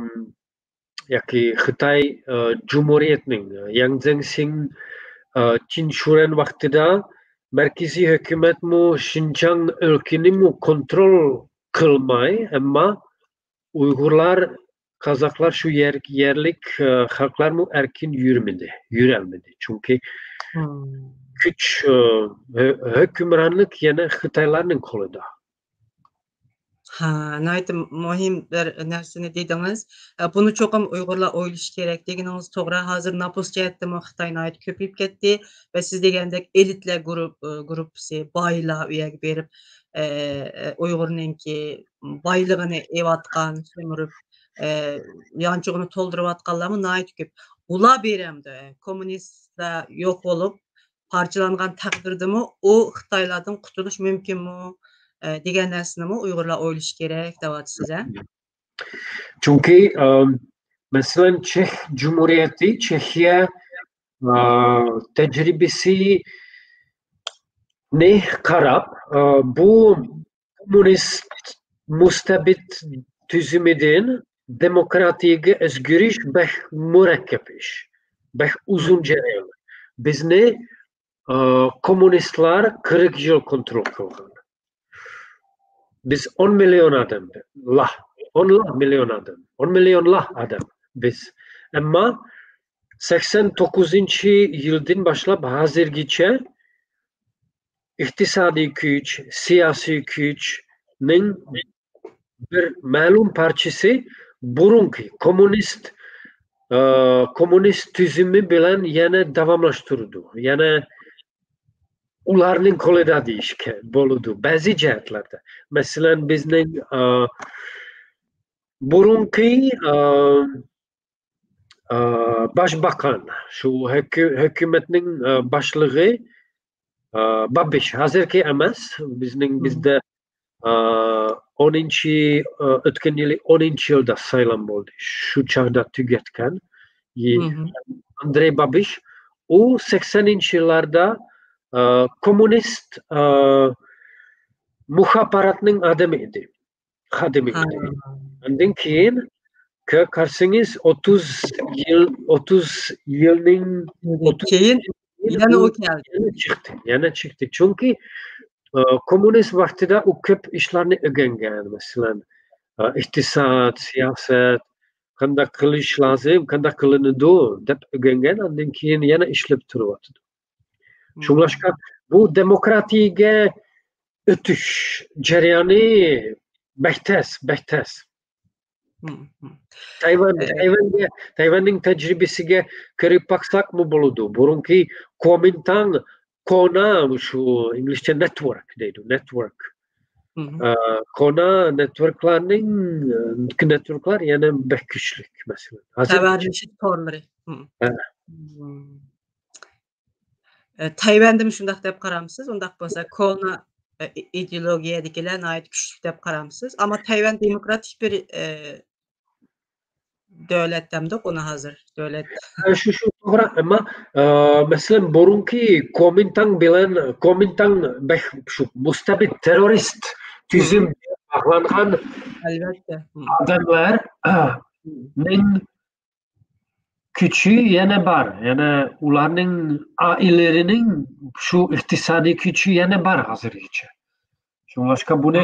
ياكى خىتاي، ئە، جۇمھۇرىيەتنىڭ، ياڭ زېڭشىڭ، ئە، چىن شۈرەن ۋاقتىدا مەركىزىي ھۆكۈمەتمۇ شىنجاڭ ئۆلكىنىمۇ كونترول قىلماي، ئەمما ئۇيغۇرلار، قازاقلار شۇ يەر-، يەرلىك، ئە، خەلقلەرمۇ ئەركىن يۈرمىدى، يۈرەلمىدى. چۈنكى كۈچ، ئە، ھۆ-، ھۆكۈمرانلىق يەنە خىتايلارنىڭ قولىدا. ھا، ناھايىتى مۇھىم بىر نەرسىنى دېدىڭىز. ئە، بۇنى چوقۇم ئۇيغۇرلار ئويلىشى كېرەك. دېگىنىڭىز توغرا. ھازىر نوپۇس جەھەتتىمۇ خىتاي ناھايىتى كۆپىيىپ كەتتى. ۋە سىز دېگەندەك ئېلىتلەر گۇرۇپ-، ئە، گۇرۇپپىسى، بايلار ئۇ يەرگە بېرىپ، ئە، ئە، ئۇيغۇرنىڭكى بايلىقىنى ئېۋاتقان، سۈمۈرۈپ، ئە، يانچۇقىنى تولدۇرۇۋاتقانلارمۇ ناھايىتى كۆپ. ئۇلار بېرەمدۇ؟ ئە، كوممۇنىستلار يوق بولۇپ، پارچىلانغان تەقدىردىمۇ ئۇ خىتايلاردىن قۇتۇلۇش مۇمكىنمۇ؟ ئە، دېگەن نەرسىنىمۇ ئۇيغۇرلار ئويلىشى كېرەك دەۋاتىسىز، ھە؟ چۈنكى، ئەم، مەسىلەن، چېخ جۇمھۇرىيىتى، چېخىيە، ئە، تەجرىبىسىنى قاراپ، ئە، بۇ كوممۇنىست مۇستەبىت تۈزۈمىدىن دېموكراتىيەگە ئۆزگىرىش بەك مۇرەككەپ ئىش، بەك ئۇزۇن جەريان. بىزنى، ئە، كوممۇنىستلار قىرىق يىل كونترول قىلغان. بىز ئون مىليون ئادەم، لا، ئون لا مىليون ئادەم، ئون مىليون لا ئادەم بىز. ئەمما سەكسەن توققۇزىنچى يىلدىن باشلاپ ھازىرغىچە ئىقتىسادىي كۈچ، سىياسىي كۈچنىڭ بىر مەلۇم پارچىسى بۇرۇنقى كوممۇنىست، ئە، كوممۇنىست تۈزۈمى بىلەن يەنە داۋاملاشتۇرىدۇ. يەنە ئۇلارنىڭ قولىدا دېيىشكە بولىدۇ بەزى جەھەتلەردە. مەسىلەن، بىزنىڭ، ئە، بۇرۇنقى، ئە، ئە، باشباقان، شۇ ھۆكۈ-، ھۆكۈمەتنىڭ، ئە، باشلىقى، ئە، بابىش، ھازىرقى ئەمەس، بىزنىڭ، بىزدە، ئە، ئونىنچى، ئە، ئۆتكەن يىلى ئونىنچى يىلدا سايلام بولدى. شۇ چاغدا تۈگەتكەن. ئاندرېي بابىش، ئۇ سەكسەنىنچى يىللاردا، ئە، كوممۇنىست، ئە، مۇخابىراتنىڭ ئادىمى ئىدى. خادىمى ئىدى. ئاندىن كېيىن كۆ-، قارىسىڭىز، ئوتتۇز يىل، ئوتتۇز يىلنىڭ، ئوتتۇز كېيىن يەنە ئۇ كەلدى. يەنە چىقتى، يەنە چىقتى. چۈنكى، ئە، كوممۇنىست ۋاقتىدا ئۇ كۆپ ئىشلارنى ئۆگەنگەن، مەسىلەن، ئىقتىساد، سىياسەت، قانداق قىلىش لازىم، قانداق قىلىنىدۇ دەپ ئۆگەنگەن، ئاندىن كېيىن يەنە ئىشلەپ تۇرۇۋاتىدۇ. شۇڭلاشقا بۇ دېموكراتىيەگە ئۆتۈش جەريانى بەك تەس، بەك تەس. تەيۋەن، تەيۋەنگە، تەيۋەننىڭ تەجرىبىسىگە كىرىپ باقساقمۇ بولىدۇ. بۇرۇنقى كومىنتاڭ، كونا، شۇ ئىنگلىزچە نېتۋورك دەيدۇ، نېتۋورك. ئە، كونا نېتۋوركلارنىڭ، ئە، نېتۋوركلار يەنە بەك كۈچلۈك، مەسىلەن. ھازىر خەۋەرلىشىش تورلىرى. ھە. ئە، تەيۋەندىمۇ شۇنداق دەپ قارامسىز؟ ئۇنداق بولسا، كونا، ئە، ئىدېئولوگىيەدىكىلەر ناھايىتى كۈچلۈك دەپ قارامسىز؟ ئەمما تەيۋەن دېموكراتىك بىر، ئە، دۆلەت دەمدۇق ئۇنى ھازىر، دۆلەت. ھە، شۇ، شۇ توغرا. ئەمما، ئە، مەسىلەن، بۇرۇنقى كومىنتاڭ بىلەن، كومىنتاڭ بەك شۇ مۇستەبىت تېررورىست تۈزۈم باغلانغان ئادەملەرنىڭ كۈچى يەنە بار. يەنە ئۇلارنىڭ ئائىلىلىرىنىڭ شۇ ئىقتىسادىي كۈچى يەنە بار ھازىرغىچە. شۇڭلاشقا بۇنى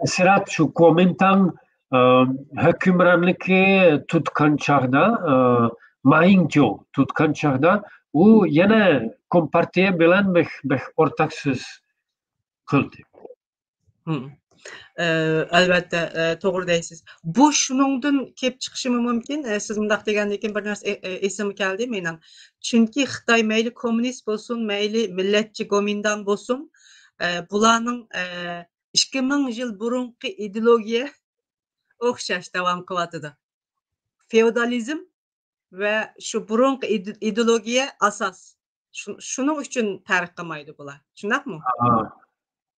تەسىرات شۇ كومىنتاڭ، ئە، ھۆكۈمرانلىقى تۇتقان چاغدا، ئە، مايىڭجو تۇتقان چاغدا ئۇ يەنە كومپارتىيە بىلەن بەك، بەك ئورتاق سۆز قىلدى. ئە، ئەلۋەتتە، ئە، توغرا دەيسىز. بۇ شۇنىڭدىن كېلىپ چىقىشىمۇ مۇمكىن. ئە، سىز مۇنداق دېگەندىن كېيىن بىر نەرسە ئې-، ئې-، ئېسىمگە كەلدى مېنىڭ. چۈنكى خىتاي مەيلى كوممۇنىست بولسۇن، مەيلى مىللەتچى گومىنداڭ بولسۇن، ئە، بۇلارنىڭ، ئە، ئىككى مىڭ يىل بۇرۇنقى ئىدېئولوگىيە ئوخشاش داۋام قىلىۋاتىدۇ. فېئودالىزم ۋە شۇ بۇرۇنقى ئىدې-، ئىدېئولوگىيە ئاساس. شۇ-، شۇنىڭ ئۈچۈن پەرق قىلمايدۇ بۇلار. شۇنداقمۇ؟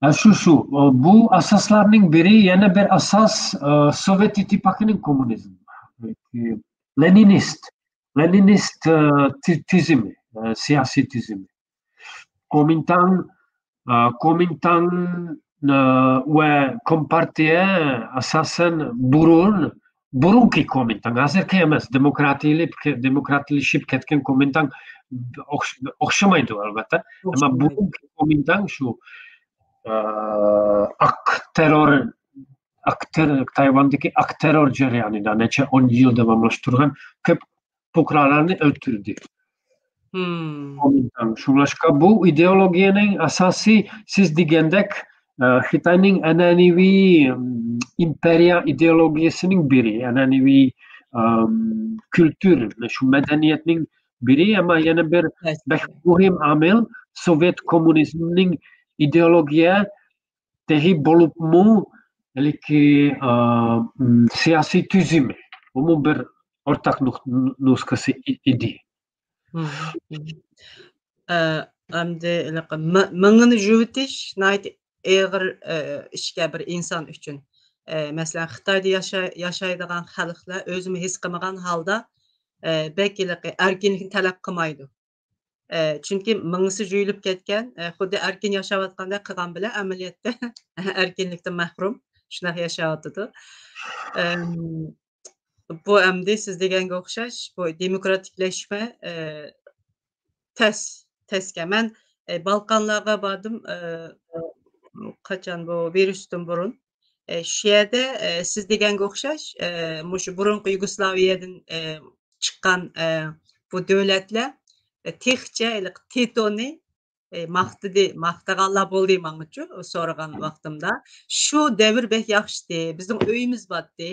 ھە، شۇ، شۇ. بۇ ئاساسلارنىڭ بىرى، يەنە بىر ئاساس، ئە، سوۋېت ئىتتىپاقىنىڭ كوممۇنىزمى. لېنىنىست، لېنىنىست، ئە، تۈ-، تۈزۈمى، ئە، سىياسىي تۈزۈمى. كومىنتاڭ، ئە، كومىنتاڭ، ئە، ۋە كومپارتىيە ئاساسەن بۇرۇن، بۇرۇنقى كومىنتاڭ، ھازىرقى ئەمەس، دېموكراتىيلىشىپ، دېموكراتلىشىپ كەتكەن كومىنتاڭ ئوخش-، ئوخشىمايدۇ، ئەلۋەتتە. ئەمما بۇرۇنقى كومىنتاڭ شۇ، ئە، ئاق تېررور، ئاق تېر-، تايۋاندىكى ئاق تېررور جەريانىدا نەچچە ئون يىل داۋاملاشتۇرغان، كۆپ پۇقرالارنى ئۆلتۈردى. كومىنتاڭ. شۇڭلاشقا بۇ ئىدېئولوگىيەنىڭ ئاساسى، سىز دېگەندەك، ئە، خىتاينىڭ ئەنئەنىۋى، ئىم، ئىمپېرىيە ئىدېئولوگىيەسىنىڭ بىرى، ئەنئەنىۋى، ئىم، كۈلتۈر، شۇ مەدەنىيەتنىڭ بىرى، ئەمما يەنە بىر بەك مۇھىم ئامىل سوۋېت كوممۇنىزمىنىڭ ئىدېئولوگىيە تېخى بولۇپمۇ ھېلىقى، ئا، م، سىياسىي تۈزۈمى. بۇمۇ بىر ئورتاق نۇق-، نۇسخىسى ئىدى. ئە، ئەمدى ھېلىقى مى-، مېڭىنى يۇيۇۋېتىش ناھايىتى ئېغىر، ئە، ئىشكەن بىر ئىنسان ئۈچۈن. ئە، مەسىلەن، خىتايدا ياشاي-، ياشايدىغان خەلقلەر ئۆزىمۇ ھېس قىلمىغان ھالدا، ئە، بەك ھېلىقى ئەركىنلىكنى تەلەپ قىلمايدۇ. ئە، چۈنكى مېڭىسى يۇيۇلۇپ كەتكەن، ئە، خۇددى ئەركىن ياشاۋاتقاندەك قىلغان بىلەن ئەمەلىيەتتە ئەركىنلىكتىن مەھرۇم. شۇنداق ياشاۋاتىدۇ. ئەم، بۇ ئەمدى سىز دېگەنگە ئوخشاش، بۇ دېموكراتىكلەشمە، ئە، تەس، تەسكەن. مەن، ئە، بالقانلارغا باردىم، ئە، قاچان بۇ ۋىرۇستىن بۇرۇن. ئە، شۇ يەردە، ئە، سىز دېگەنگە ئوخشاش، ئە، مۇشۇ بۇرۇنقى يۇگوسلاۋىيەدىن، ئە، چىققان، ئە، بۇ دۆلەتلەر، ئە، تېخىچە ھېلىقى تىتونى، ئە، ماختىدى، ماختىغانلار بولدى ماڭىچۇ، سورىغان ۋاقتىمدا. شۇ دەۋر بەك ياخشىتى، بىزنىڭ ئۆيىمىز باتتى،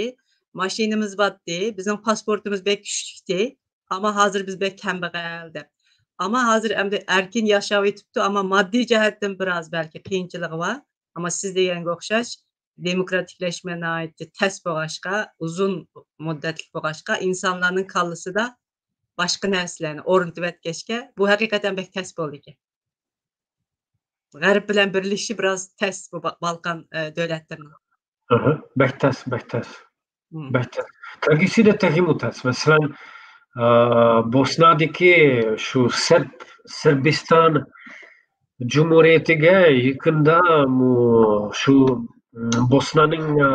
ماشىنىمىز باتتى، بىزنىڭ پاسپورتىمىز بەك كۈچلۈكتى، ئەمما ھازىر بىز بەك كەمبەغەل دەپ. ئەمما ھازىر ئەمدى ئەركىن ياشاۋېتىپتۇ، ئەمما ماددىي جەھەتتىن بىراز بەلكى قىيىنچىلىقى بار. ئەمما سىز دېگەنگە ئوخشاش، دېموكراتىكلەشمە ناھايىتى تەس بولغاچقا، ئۇزۇن مۇددەتلىك بولغاچقا، ئىنسانلارنىڭ كاللىسىدا باشقا نەرسىلەرنى ئورنىتىۋەتكەچكە، بۇ ھەقىقەتەن بەك تەس بولدىكەن. غەرب بىلەن بىرلىشىشى بىراز تەس بۇ با-، بالقان، ئە، دۆلەتلىرىنىڭ. ئەھە، بەك تەس، بەك تەس. بەك تەس. كەلگۈسىدە تېخىمۇ تەس. مەسىلەن، ئە، بوسنادىكى شۇ سەرب-، سەربىستان جۇمھۇرىيىتىگە يېقىندا مۇ-، شۇ، ئىم، بوسنانىڭ، ئە،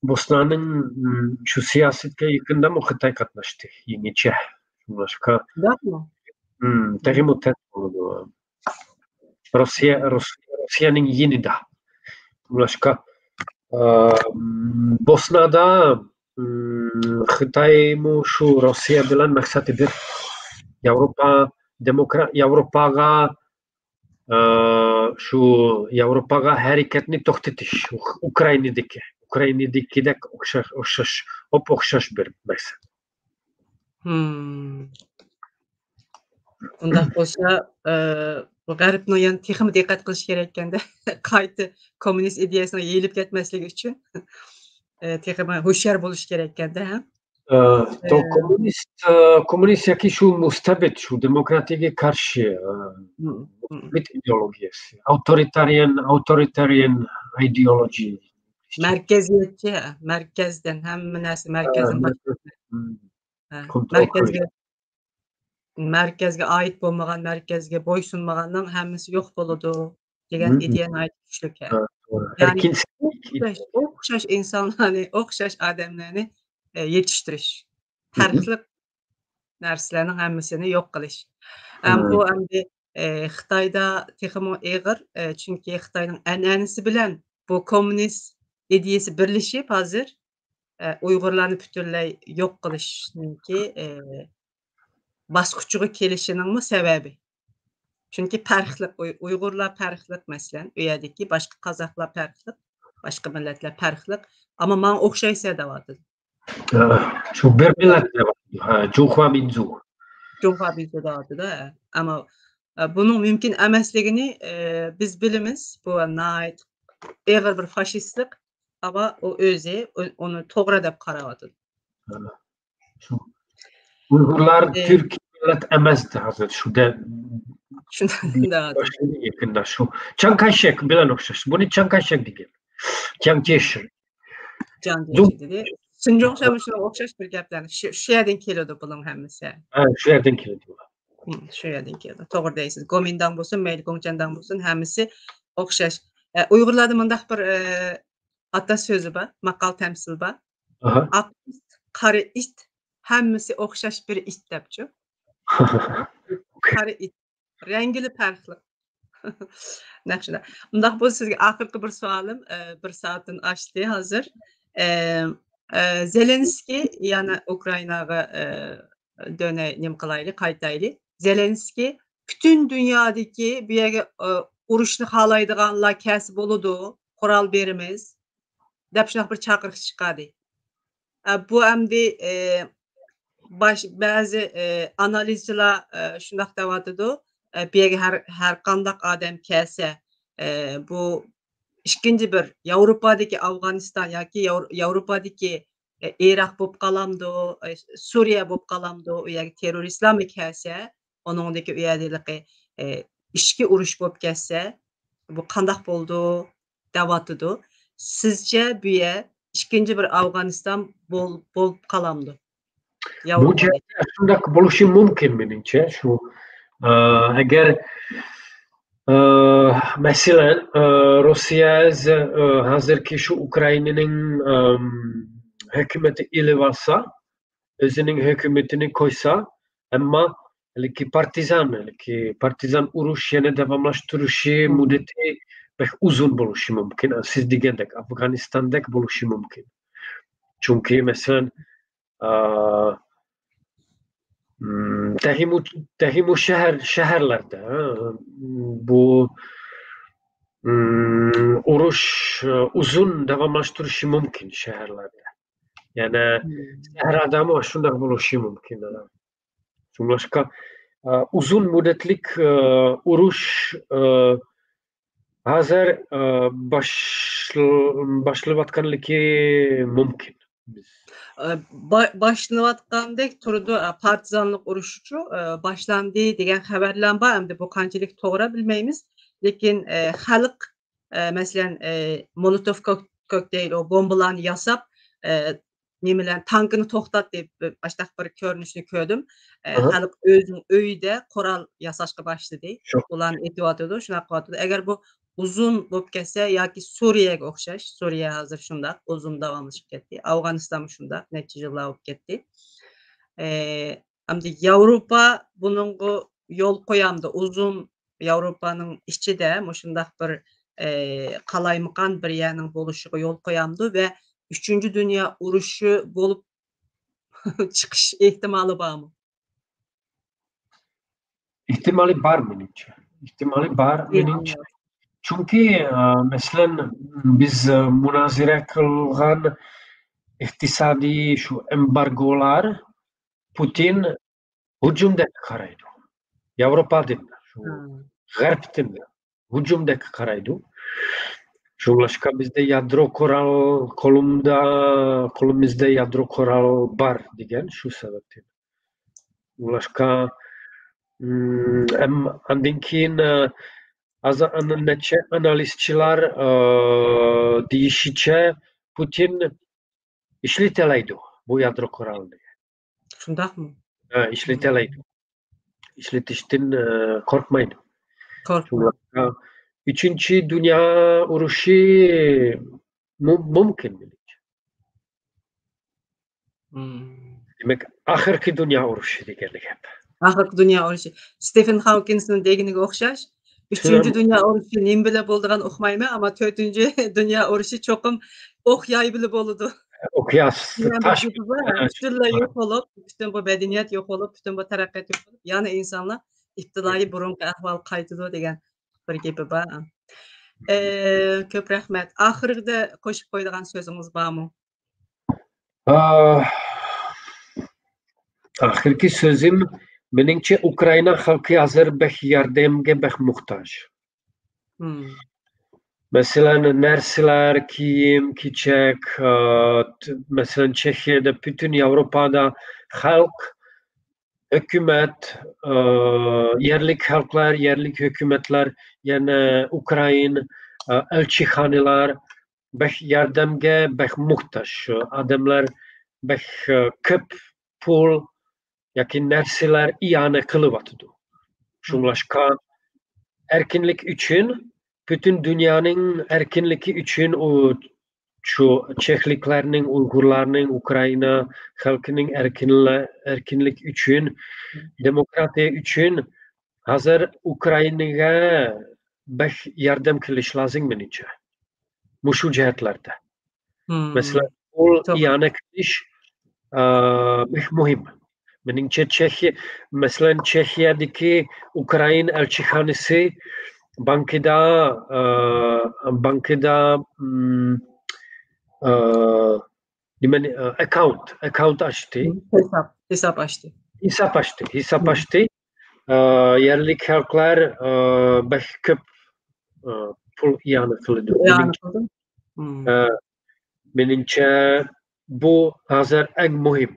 بوسنانىڭ، ئىم، شۇ سىياسەتكە يېقىندامۇ خىتاي قاتناشتى، يېڭىچە. شۇڭلاشقا، شۇنداقمۇ؟ ئىم، تېخىمۇ تەس بولىدۇ. روسىيە، روس-، روسىيەنىڭ يېنىدا. شۇڭلاشقا، ئە، بوسنادا، ئىم، خىتايمۇ شۇ روسىيە بىلەن مەقسەت ئىدى. ياۋروپا دېموكرا-، ياۋروپاغا، ئە، شۇ ياۋروپاغا ھەرىكەتنى توختىتىش، ئۇك-، ئۇكرائىنىدىكى، ئۇكرائىنىدىكىدەك ئوخشاش، ئوخشاش، ئوپئوخشاش بىر مەقسەت. ھىم. ئۇنداق بولسا، ئە، بۇ غەربنىڭ يەنە تېخىمۇ دىققەت قىلىشى كېرەككەندە، قايتا كوممۇنىست ئىدىيەسىنىڭ يېيىلىپ كەتمەسلىكى ئۈچۈن، ئە، تېخىمۇ ھوشيار بولۇش كېرەككەندە، ھە؟ ئە، تو ئە، كوممۇنىست، ئە، كوممۇنىست ياكى شۇ مۇستەبىت، شۇ دېموكراتىيەگە قارشى، ئە، ھىم، ھىم. مۇستەبىت ئىدېئولوگىيەسى، ئاۋتورىتارىيەن، ئاۋتورىتارىيەن ئىدېئولوگىيە. مەركەزىيەتچى، ھە، مەركەزدىن، ھەممە نەرسە ئە، مەركەزدىن مەركەز-، باشلىنىدۇ. ھىم. ھە، كونترول مەركەزگە قىلىش. مەركەزگە ئائىت بولمىغان، مەركەزگە بويسۇنمىغاننىڭ ھەممىسى يوق بولىدۇ دېگەن مم. ئىدىيە ناھايىتى كۈچلۈك. ھە. ھە، توغرا. يەنى ئەركىن ئوخشاش، ئوخشاش ئىنسانلارنى، ئوخشاش ئادەملەرنى، ئە، يېتىشتۈرۈش. مم. پەرقلىق نەرسىلەرنىڭ ھەممىسىنى يوق قىلىش. ھەم مم. بۇ ئەمدى، ئە، خىتايدا تېخىمۇ ئېغىر، ئە، چۈنكى خىتاينىڭ ئەنئەنىسى بىلەن بۇ كوممۇنىست ئىدىيەسى بىرلىشىپ ھازىر، ئە، ئۇيغۇرلارنى پۈتۈنلەي يوق قىلىشنىڭكى، ئە، باسقۇچىغا كېلىشىنىڭمۇ سەۋەبى. چۈنكى پەرقلىق، ئۇي-، ئۇيغۇرلار پەرقلىق، مەسىلەن، ئۇ يەردىكى باشقا قازاقلار پەرقلىق، باشقا مىللەتلەر پەرقلىق. ئەمما ماڭا ئوخشايسەن دەۋاتىدۇ. ھە، شۇ بىر مىللەت دەۋاتىدۇ. ھە، جۇڭخۇا مىنزۇ. جۇڭخۇا مىنزۇ دەۋاتىدۇ، ھە. ئەمما، ئە، بۇنىڭ مۇمكىن ئەمەسلىكىنى، ئە، بىز بىلىمىز. بۇ ناھايىتى ئېغىر بىر فاشىستلىق، ئەمما ئۇ ئۆزى ئۇ-، ئۇنى توغرا دەپ قاراۋاتىدۇ. ھە. شۇ ئۇيغۇرلار ئى، تۈركىي مىللەت ئەمەس ھازىر شۇ دە-، شۇنداق دەۋاتىدۇ. يېقىندا شۇ چياڭ كايشېك بىلەن ئوخشاش. بۇنى چياڭ كايشېك دېگەن. چياڭ جيېشى. چياڭ جيېشى دېدى. شېنجۇڭ شيامۇشىنىڭ ئوخشاش بىر گەپلەرنى. شۇ، شۇ يەردىن كېلىدۇ بۇنىڭ ھەممىسى. ھە، شۇ يەردىن كېلىدۇ. ھىم، شۇ يەردىن كېلىدۇ. توغرا دەيسىز. گومىنداڭ بولسۇن، مەيلى گوڭچەنداڭ بولسۇن، ھەممىسى ئوخشاش. ئە، ئۇيغۇرلاردا مۇنداق بىر، ئە، ئاتا سۆزى بار، ماقال تەمسىل بار. ئاھا. ئاق ئىت، قارا ئىت، ھەممىسى ئوخشاش بىر ئىت دەپچۇ. قارا ئىت، رەڭگىلا پەرقلىق. نەق شۇنداق. ئۇنداق بولسا سىزگە ئاخىرقى بىر سوئالىم، ئە، بىر سائەتتىن ئاشتى ھازىر. ئە، ئە، زېلېنسكىي يەنە ئۇكرائىناغا، ئە، دۆنەي-، نېمە قىلايلى، قايتايلى. زېلېنسكىي پۈتۈن دۇنيادىكى بۇ يەرگە، ئە، ئۇرۇشنى خالايدىغانلار كەلسە بولىدۇ، قورال بېرىمىز، دەپ شۇنداق بىر چاقىرىق چىقاردى. ئە، بۇ ئەمدى، ئە، باش-، بەزى، ئە، ئانالىزچىلار، ئە، شۇنداق دەۋاتىدۇ، ئە، بۇ يەرگە ھەر، ھەر قانداق ئادەم كەلسە، ئە، بۇ ئىككىنچى بىر ياۋروپادىكى ئافغانىستان ياكى ياۋ-، ياۋروپادىكى، ئە، ئىراق بولۇپ قالامدۇ، ئە، سۈرىيە بولۇپ قالامدۇ، ئۇ يەرگە تېررورىستلارمۇ كەلسە، ئۇنىڭدىكى ئۇ يەردىكى، ئە، ئىچكى ئۇرۇش بولۇپ كەتسە، بۇ قانداق بولىدۇ دەۋاتىدۇ. سىزچە بۇ يەر ئىككىنچى بىر ئافغانىستان بول-، بولۇپ قالامدۇ؟ بۇ ياۋروپا جەھەتتە شۇنداق بولۇشى مۇمكىن مېنىڭچە. شۇ، ئە، ئەگەر، ئە، مەسىلەن، ئە، روسىيە ز-، ئە، ھازىرقى شۇ ئۇكرائىنىنىڭ، ئەم، ھۆكۈمىتى ئېلىۋالسا، ئۆزىنىڭ ھۆكۈمىتىنى قويسا، ئەمما ھېلىقى پارتىزان، ھېلىقى پارتىزان ئۇرۇش يەنە داۋاملاشتۇرۇشى مۇددىتى بەك ئۇزۇن بولۇشى مۇمكىن. سىز دېگەندەك، ئافغانىستاندەك بولۇشى مۇمكىن. چۈنكى، مەسىلەن، ئا، م، تېخىمۇ، تېخىمۇ شەھەر، شەھەرلەردە، ھە، بۇ، م، ئۇرۇش، ئۇزۇن داۋاملاشتۇرۇشى مۇمكىن شەھەرلەردە. يەنە سەھرادامۇ شۇنداق بولۇشى مۇمكىن. شۇڭلاشقا، ئە، ئۇزۇن مۇددەتلىك، ئە، ئۇرۇش، ئە، ھازىر، ئە، باشل-، باشلىنىۋاتقانلىقى مۇمكىن. ئە، با-، باشلىنىۋاتقاندەك تۇرىدۇ، ئە، پارتىزانلىق ئۇرۇشىچۇ، ئە، باشلاندى دېگەن خەۋەرلەر بار. ئەمدى بۇ قانچىلىك توغرا بىلمەيمىز. لېكىن، ئە، خەلق ئە، مەسىلەن، ئە، مولوتوف كوك-، كوكتېيل، ئۇ بومبىلارنى ياساپ، ئە، نېمىلەر، تانكىنى توختاتتى، بىر، ئاشتاق بىر كۆرۈنۈشنى كۆردۈم. ئە، خەلق ئۆزىنىڭ ئۆيىدە قورال ياساشقا باشلىدى. ئۇلارنى ئېتىۋاتىدۇ، شۇنداق قىلىۋاتىدۇ. ئەگەر بۇ ئۇزۇن بولۇپ كەتسە ياكى سۈرىيەگە ئوخشاش، سۈرىيە ھازىر شۇنداق ئۇزۇن داۋاملىشىپ كەتتى. ئافغانىستانمۇ شۇنداق، نەچچە يىللار بولۇپ كەتتى. ئە، ئەمدى ياۋروپا بۇنىڭغا يول قويامدۇ؟ ئۇزۇن ياۋروپانىڭ ئىچىدە مۇشۇنداق بىر، ئى، قالايمىقان بىر يەرنىڭ بولۇشىغا يول قويامدۇ ۋە ئۈچىنچى دۇنيا ئۇرۇشى بولۇپ چىقىش ئېھتىمالى بارمۇ؟ ئېھتىمالى بار مېنىڭچە. ئېھتىمالى بار مېنىڭچە. چۈنكى، ئە، مەسىلەن، بىز، ئە، مۇنازىرە قىلغان ئىقتىسادىي شۇ ئېمبارگولار پۇتىن ھۇجۇمدەك قارايدۇ. ياۋروپادىن، شۇ غەربتىن ھۇجۇمدەك قارايدۇ. شۇڭلاشقا بىزدە يادرو قورال، قولۇمدا، قولىمىزدا يادرو قورال بار دېگەن شۇ سەۋەبتىن. شۇڭلاشقا، ئىم، ئەم-، ئاندىن كېيىن، ئە، ئاز-، ئان-، نەچچە ئانالىزچىلار، ئە، دېيىشىچە، پۇتىن ئىشلىتەلەيدۇ بۇ يادرو قورالىنى. شۇنداقمۇ؟ ھە، ئىشلىتەلەيدۇ. ئىشلىتىشتىن، ئە، قورقمايدۇ. قورقمايدۇ. شۇڭلاشقا ئۈچىنچى دۇنيا ئۇرۇشى مۇ-، مۇمكىن، مېنىڭچە. مم. دېمەك، ئاخىرقى دۇنيا ئۇرۇشى دېگەن گەپ. ئاخىرقى دۇنيا ئۇرۇشى. ستېفېن خاۋكىنسنىڭ دېگىنىگە ئوخشاش. ئۈچىنچى دۇنيا ئۇرۇشى نېمە بىلەن بولىدىغان ئۇقمايمەن، ئەمما تۆتىنچى دۇنيا ئۇرۇشى چوقۇم ئوق ياي بىلەن بولىدۇ. ئوق ياي، يەنە بىر تاش. گېپى بار، پۈتۈنلەي يوق بولۇپ، پۈتۈن بۇ مەدەنىيەت يوق بولۇپ، پۈتۈن بۇ تەرەققىيات يوق بولۇپ، يەنە ئىنسانلار ئىپتىدائىي بۇرۇنقى ئەھۋالغا قايتىدۇ دېگەن بىر گېپى بار. ئە، كۆپ رەھمەت. ئاخىرىدا قوشۇپ قويىدىغان سۆزىڭىز بارمۇ؟ ئا، ئاخىرقى سۆزۈم، مېنىڭچە، ئۇكرائىنا خەلقى ھازىر بەك ياردەمگە بەك موھتاج. مم. مەسىلەن، نەرسىلەر، كىيىم، كېچەك، ئا، ت-، مەسىلەن، چېخىيەدە، پۈتۈن ياۋروپادا خەلق، ھۆكۈمەت، ئا، يەرلىك خەلقلەر، يەرلىك ھۆكۈمەتلەر، يەنە ئۇكرائىن، ئا، ئەلچىخانىلار بەك ياردەمگە بەك موھتاج. شۇ ئادەملەر بەك، ئا، كۆپ پۇل ياكى نەرسىلەر ئىئانە قىلىۋاتىدۇ. شۇڭلاشقا ئەركىنلىك ئۈچۈن، پۈتۈن دۇنيانىڭ ئەركىنلىكى ئۈچۈن، ئۇ شۇ چېخلىكلارنىڭ، ئۇيغۇرلارنىڭ، ئۇكرائىنا خەلقىنىڭ ئەركىنلە-، ئەركىنلىك ئۈچۈن، دېموكراتىيە ئۈچۈن ھازىر ئۇكرائىنىگە بەك ياردەم قىلىش لازىم مېنىڭچە. مۇشۇ جەھەتلەردە. مم. مەسىلەن، پۇل توغرا. ئىئانە قىلىش، ئا، بەك مۇھىم. مېنىڭچە، چېخىيە، مەسىلەن، چېخىيەدىكى ئۇكرائىن ئەلچىخانىسى بانكىدا، ئا، بانكىدا، مم، ئا، نېمە، ئا، ئاككاونت، ئاككاونت ئاچتى. ھېساب، ھېساب ئاچتى. ھېساب ئاچتى، ھېساب مم. ئاچتى. ئا، يەرلىك خەلقلەر، ئا، بەك كۆپ، ئا، پۇل ئىئانە قىلىدۇ. ئىئانە مېنىڭچە، قىلدى. مم. ئا، مېنىڭچە، بۇ ھازىر ئەڭ مۇھىم.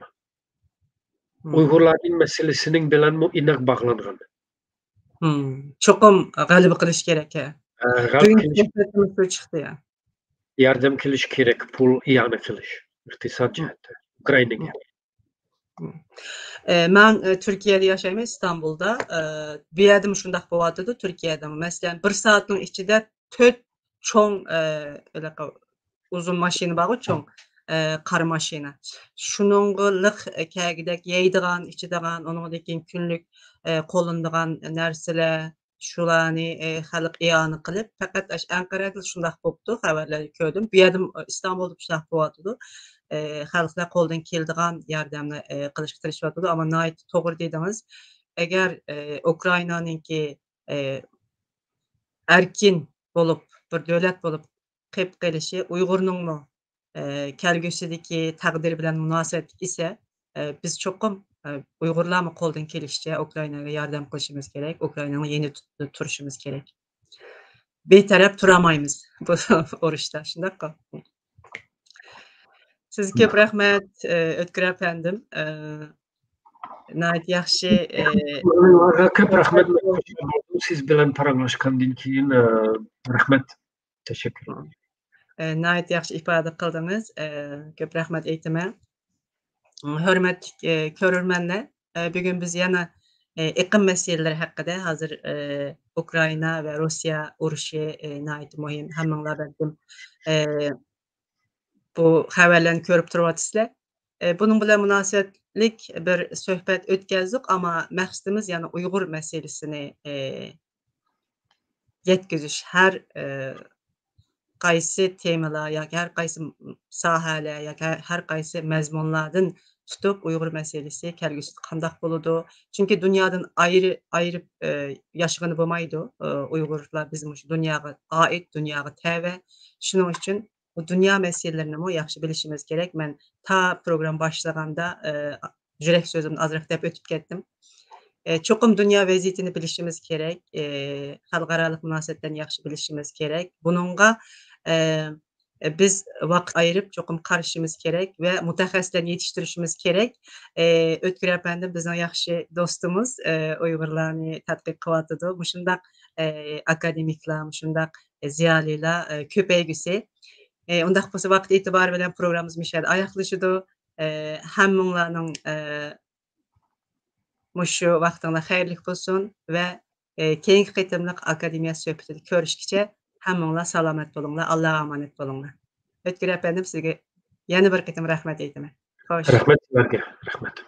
مم. ئۇيغۇرلارنىڭ مەسىلىسىنىڭ بىلەنمۇ ئىناق باغلانغان. مم. چوقۇم غەلىبە قىلىش كېرەك، ھە. ئا، غەلىبە بۈگۈنكى قىلىش، سۆھبەتىمىز شۇ چىقتى، يا. ياردەم قىلىش كېرەك، پۇل ئىئانە قىلىش، ئىقتىساد جەھەتتە ئۇكرائىناغا. مم. ئە، مەن، ئە، تۈركىيەدە ياشايمەن، ئىستانبۇلدا. ئە، بۇ يەردىمۇ شۇنداق بولۇۋاتىدۇ، تۈركىيەدىمۇ. مەسىلەن، بىر سائەتنىڭ ئىچىدە تۆت چوڭ، ئە، ھېلىقى ئۇزۇن ماشىنا بارغۇ، چوڭ، ئە، قارا ماشىنا. شۇنىڭغا لىق، ئە، كەلگۈدەك يەيدىغان، ئىچىدىغان، ئۇنىڭدىن كېيىن كۈنلۈك، ئە، قوللىنىدىغان نەرسىلەر، شۇلارنى، ئە، خەلق ئىئانە قىلىپ، پەقەت ئاشۇ ئەنقەرەدە شۇنداق بوپتۇ، خەۋەرلەردە كۆردۈم. بۇ يەردىمۇ، ئىستانبۇلدا شۇنداق بولۇۋاتىدۇ. ئە، خەلقلەر قولدىن كېلىدىغان ياردەمنى، ئە، قىلىشقا تىرىشىۋاتىدۇ. ئەمما ناھايىتى توغرا دېدىڭىز. ئەگەر، ئە، ئۇكرائىنانىڭكى، ئە، ئەركىن بولۇپ، بىر دۆلەت بولۇپ قېلىپ قېلىشى ئۇيغۇرنىڭمۇ، ئە، كەلگۈسىدىكى تەقدىرى بىلەن مۇناسىۋەتلىك ئىسە، ئە، بىز چوقۇم، ئە، ئۇيغۇرلارمۇ قولدىن كېلىشىچە ئۇكرائىناغا ياردەم قىلىشىمىز كېرەك، ئۇكرائىنانىڭ يېنىدا تۇ-، تۇرۇشىمىز كېرەك. بىتەرەپ تۇرالمايمىز بۇ ئۇرۇشتا، شۇنداققۇ؟ سىزگە كۆپ رەھمەت، ئە، ئۆتكۈر ئەپەندىم. ئە، ناھايىتى ياخشى، ئە، كۆپ رەھمەت. سىز بىلەن پاراڭلاشقاندىن كېيىن، ئە، رەھمەت. تەشەككۈر. ئە، ناھايىتى ياخشى ئىپادە قىلدىڭىز. ئە، كۆپ رەھمەت ئېيتىمەن. ھۆرمەتلىك، ئە، كۆرۈرمەنلەر، ئە، بۈگۈن بىز يەنە، ئە، ئېقىم مەسىلىلىرى ھەققىدە، ھازىر، ئە، ئۇكرائىنا ۋە روسىيە ئۇرۇشى، ئە، ناھايىتى مۇھىم. ھەممىڭلار بەلكىم، ئە، بۇ خەۋەرلەرنى كۆرۈپ تۇرۇۋاتىسىلەر. ئە، بۇنىڭ بىلەن مۇناسىۋەتلىك بىر سۆھبەت ئۆتكەزدۇق، ئەمما مەقسىتىمىز يەنە ئۇيغۇر مەسىلىسىنى، ئە، يەتكۈزۈش، ھەر، ئە، قايسى تېمىلار ياكى ھەر قايسى م-، ساھەلەر ياكى ھە-، ھەر قايسى مەزمۇنلاردىن تۇتۇپ ئۇيغۇر مەسىلىسى كەلگۈسىدە قانداق بولىدۇ؟ چۈنكى دۇنيادىن ئايرى-، ئايرىپ، ئە، ياشىغىلى بولمايدۇ. ئە، ئۇيغۇرلار بىز مۇشۇ دۇنياغا ئائىت، دۇنياغا تەۋە. شۇنىڭ ئۈچۈن بۇ دۇنيا مەسىلىلىرىنىمۇ ياخشى بىلىشىمىز كېرەك. مەن تا پروگرامما باشلىغاندا، ئە، يۈرەك سۆزۈمنى ئازراق دەپ ئۆتۈپ كەتتىم. ئە، چوقۇم دۇنيا ۋەزىيىتىنى بىلىشىمىز كېرەك. ئە، خەلقئارالىق مۇناسىۋەتلەرنى ياخشى بىلىشىمىز كېرەك. بۇنىڭغا، ئە، بىز ۋاقىت ئايرىپ چوقۇم قارىشىمىز كېرەك ۋە مۇتەخەسسىسلەرنى يېتىشتۈرۈشىمىز كېرەك. ئە، ئۆتكۈر ئەپەندىم بىزنىڭ ياخشى دوستىمىز، ئە، ئۇيغۇرلارنى تەتقىق قىلىۋاتىدۇ. مۇشۇنداق، ئە، ئاكادېمىكلار، مۇشۇنداق زىيالىيلار، ئە، كۆپەيگۈسى. ئە، ئۇنداق بولسا ۋاقىت ئېتىبارى بىلەن پروگراممىمىز مۇشۇ يەردە ئاياغلىشىدۇ. ئە، ھەممىڭلارنىڭ، ئە، مۇشۇ ۋاقتىڭلار خەيرلىك بولسۇن ۋە، ئە، كېيىنكى قېتىملىق ئاكادېمىيە سۆھبىتىدە كۆرۈشكىچە ھەممىڭلار سالامەت بولۇڭلار، ئاللاغا ئامانەت بولۇڭلار. ئۆتكۈر ئەپەندىم، سىزگە يەنە بىر قېتىم رەھمەت ئېيتىمەن. خوش. رەھمەت سىلەرگە. رەھمەت.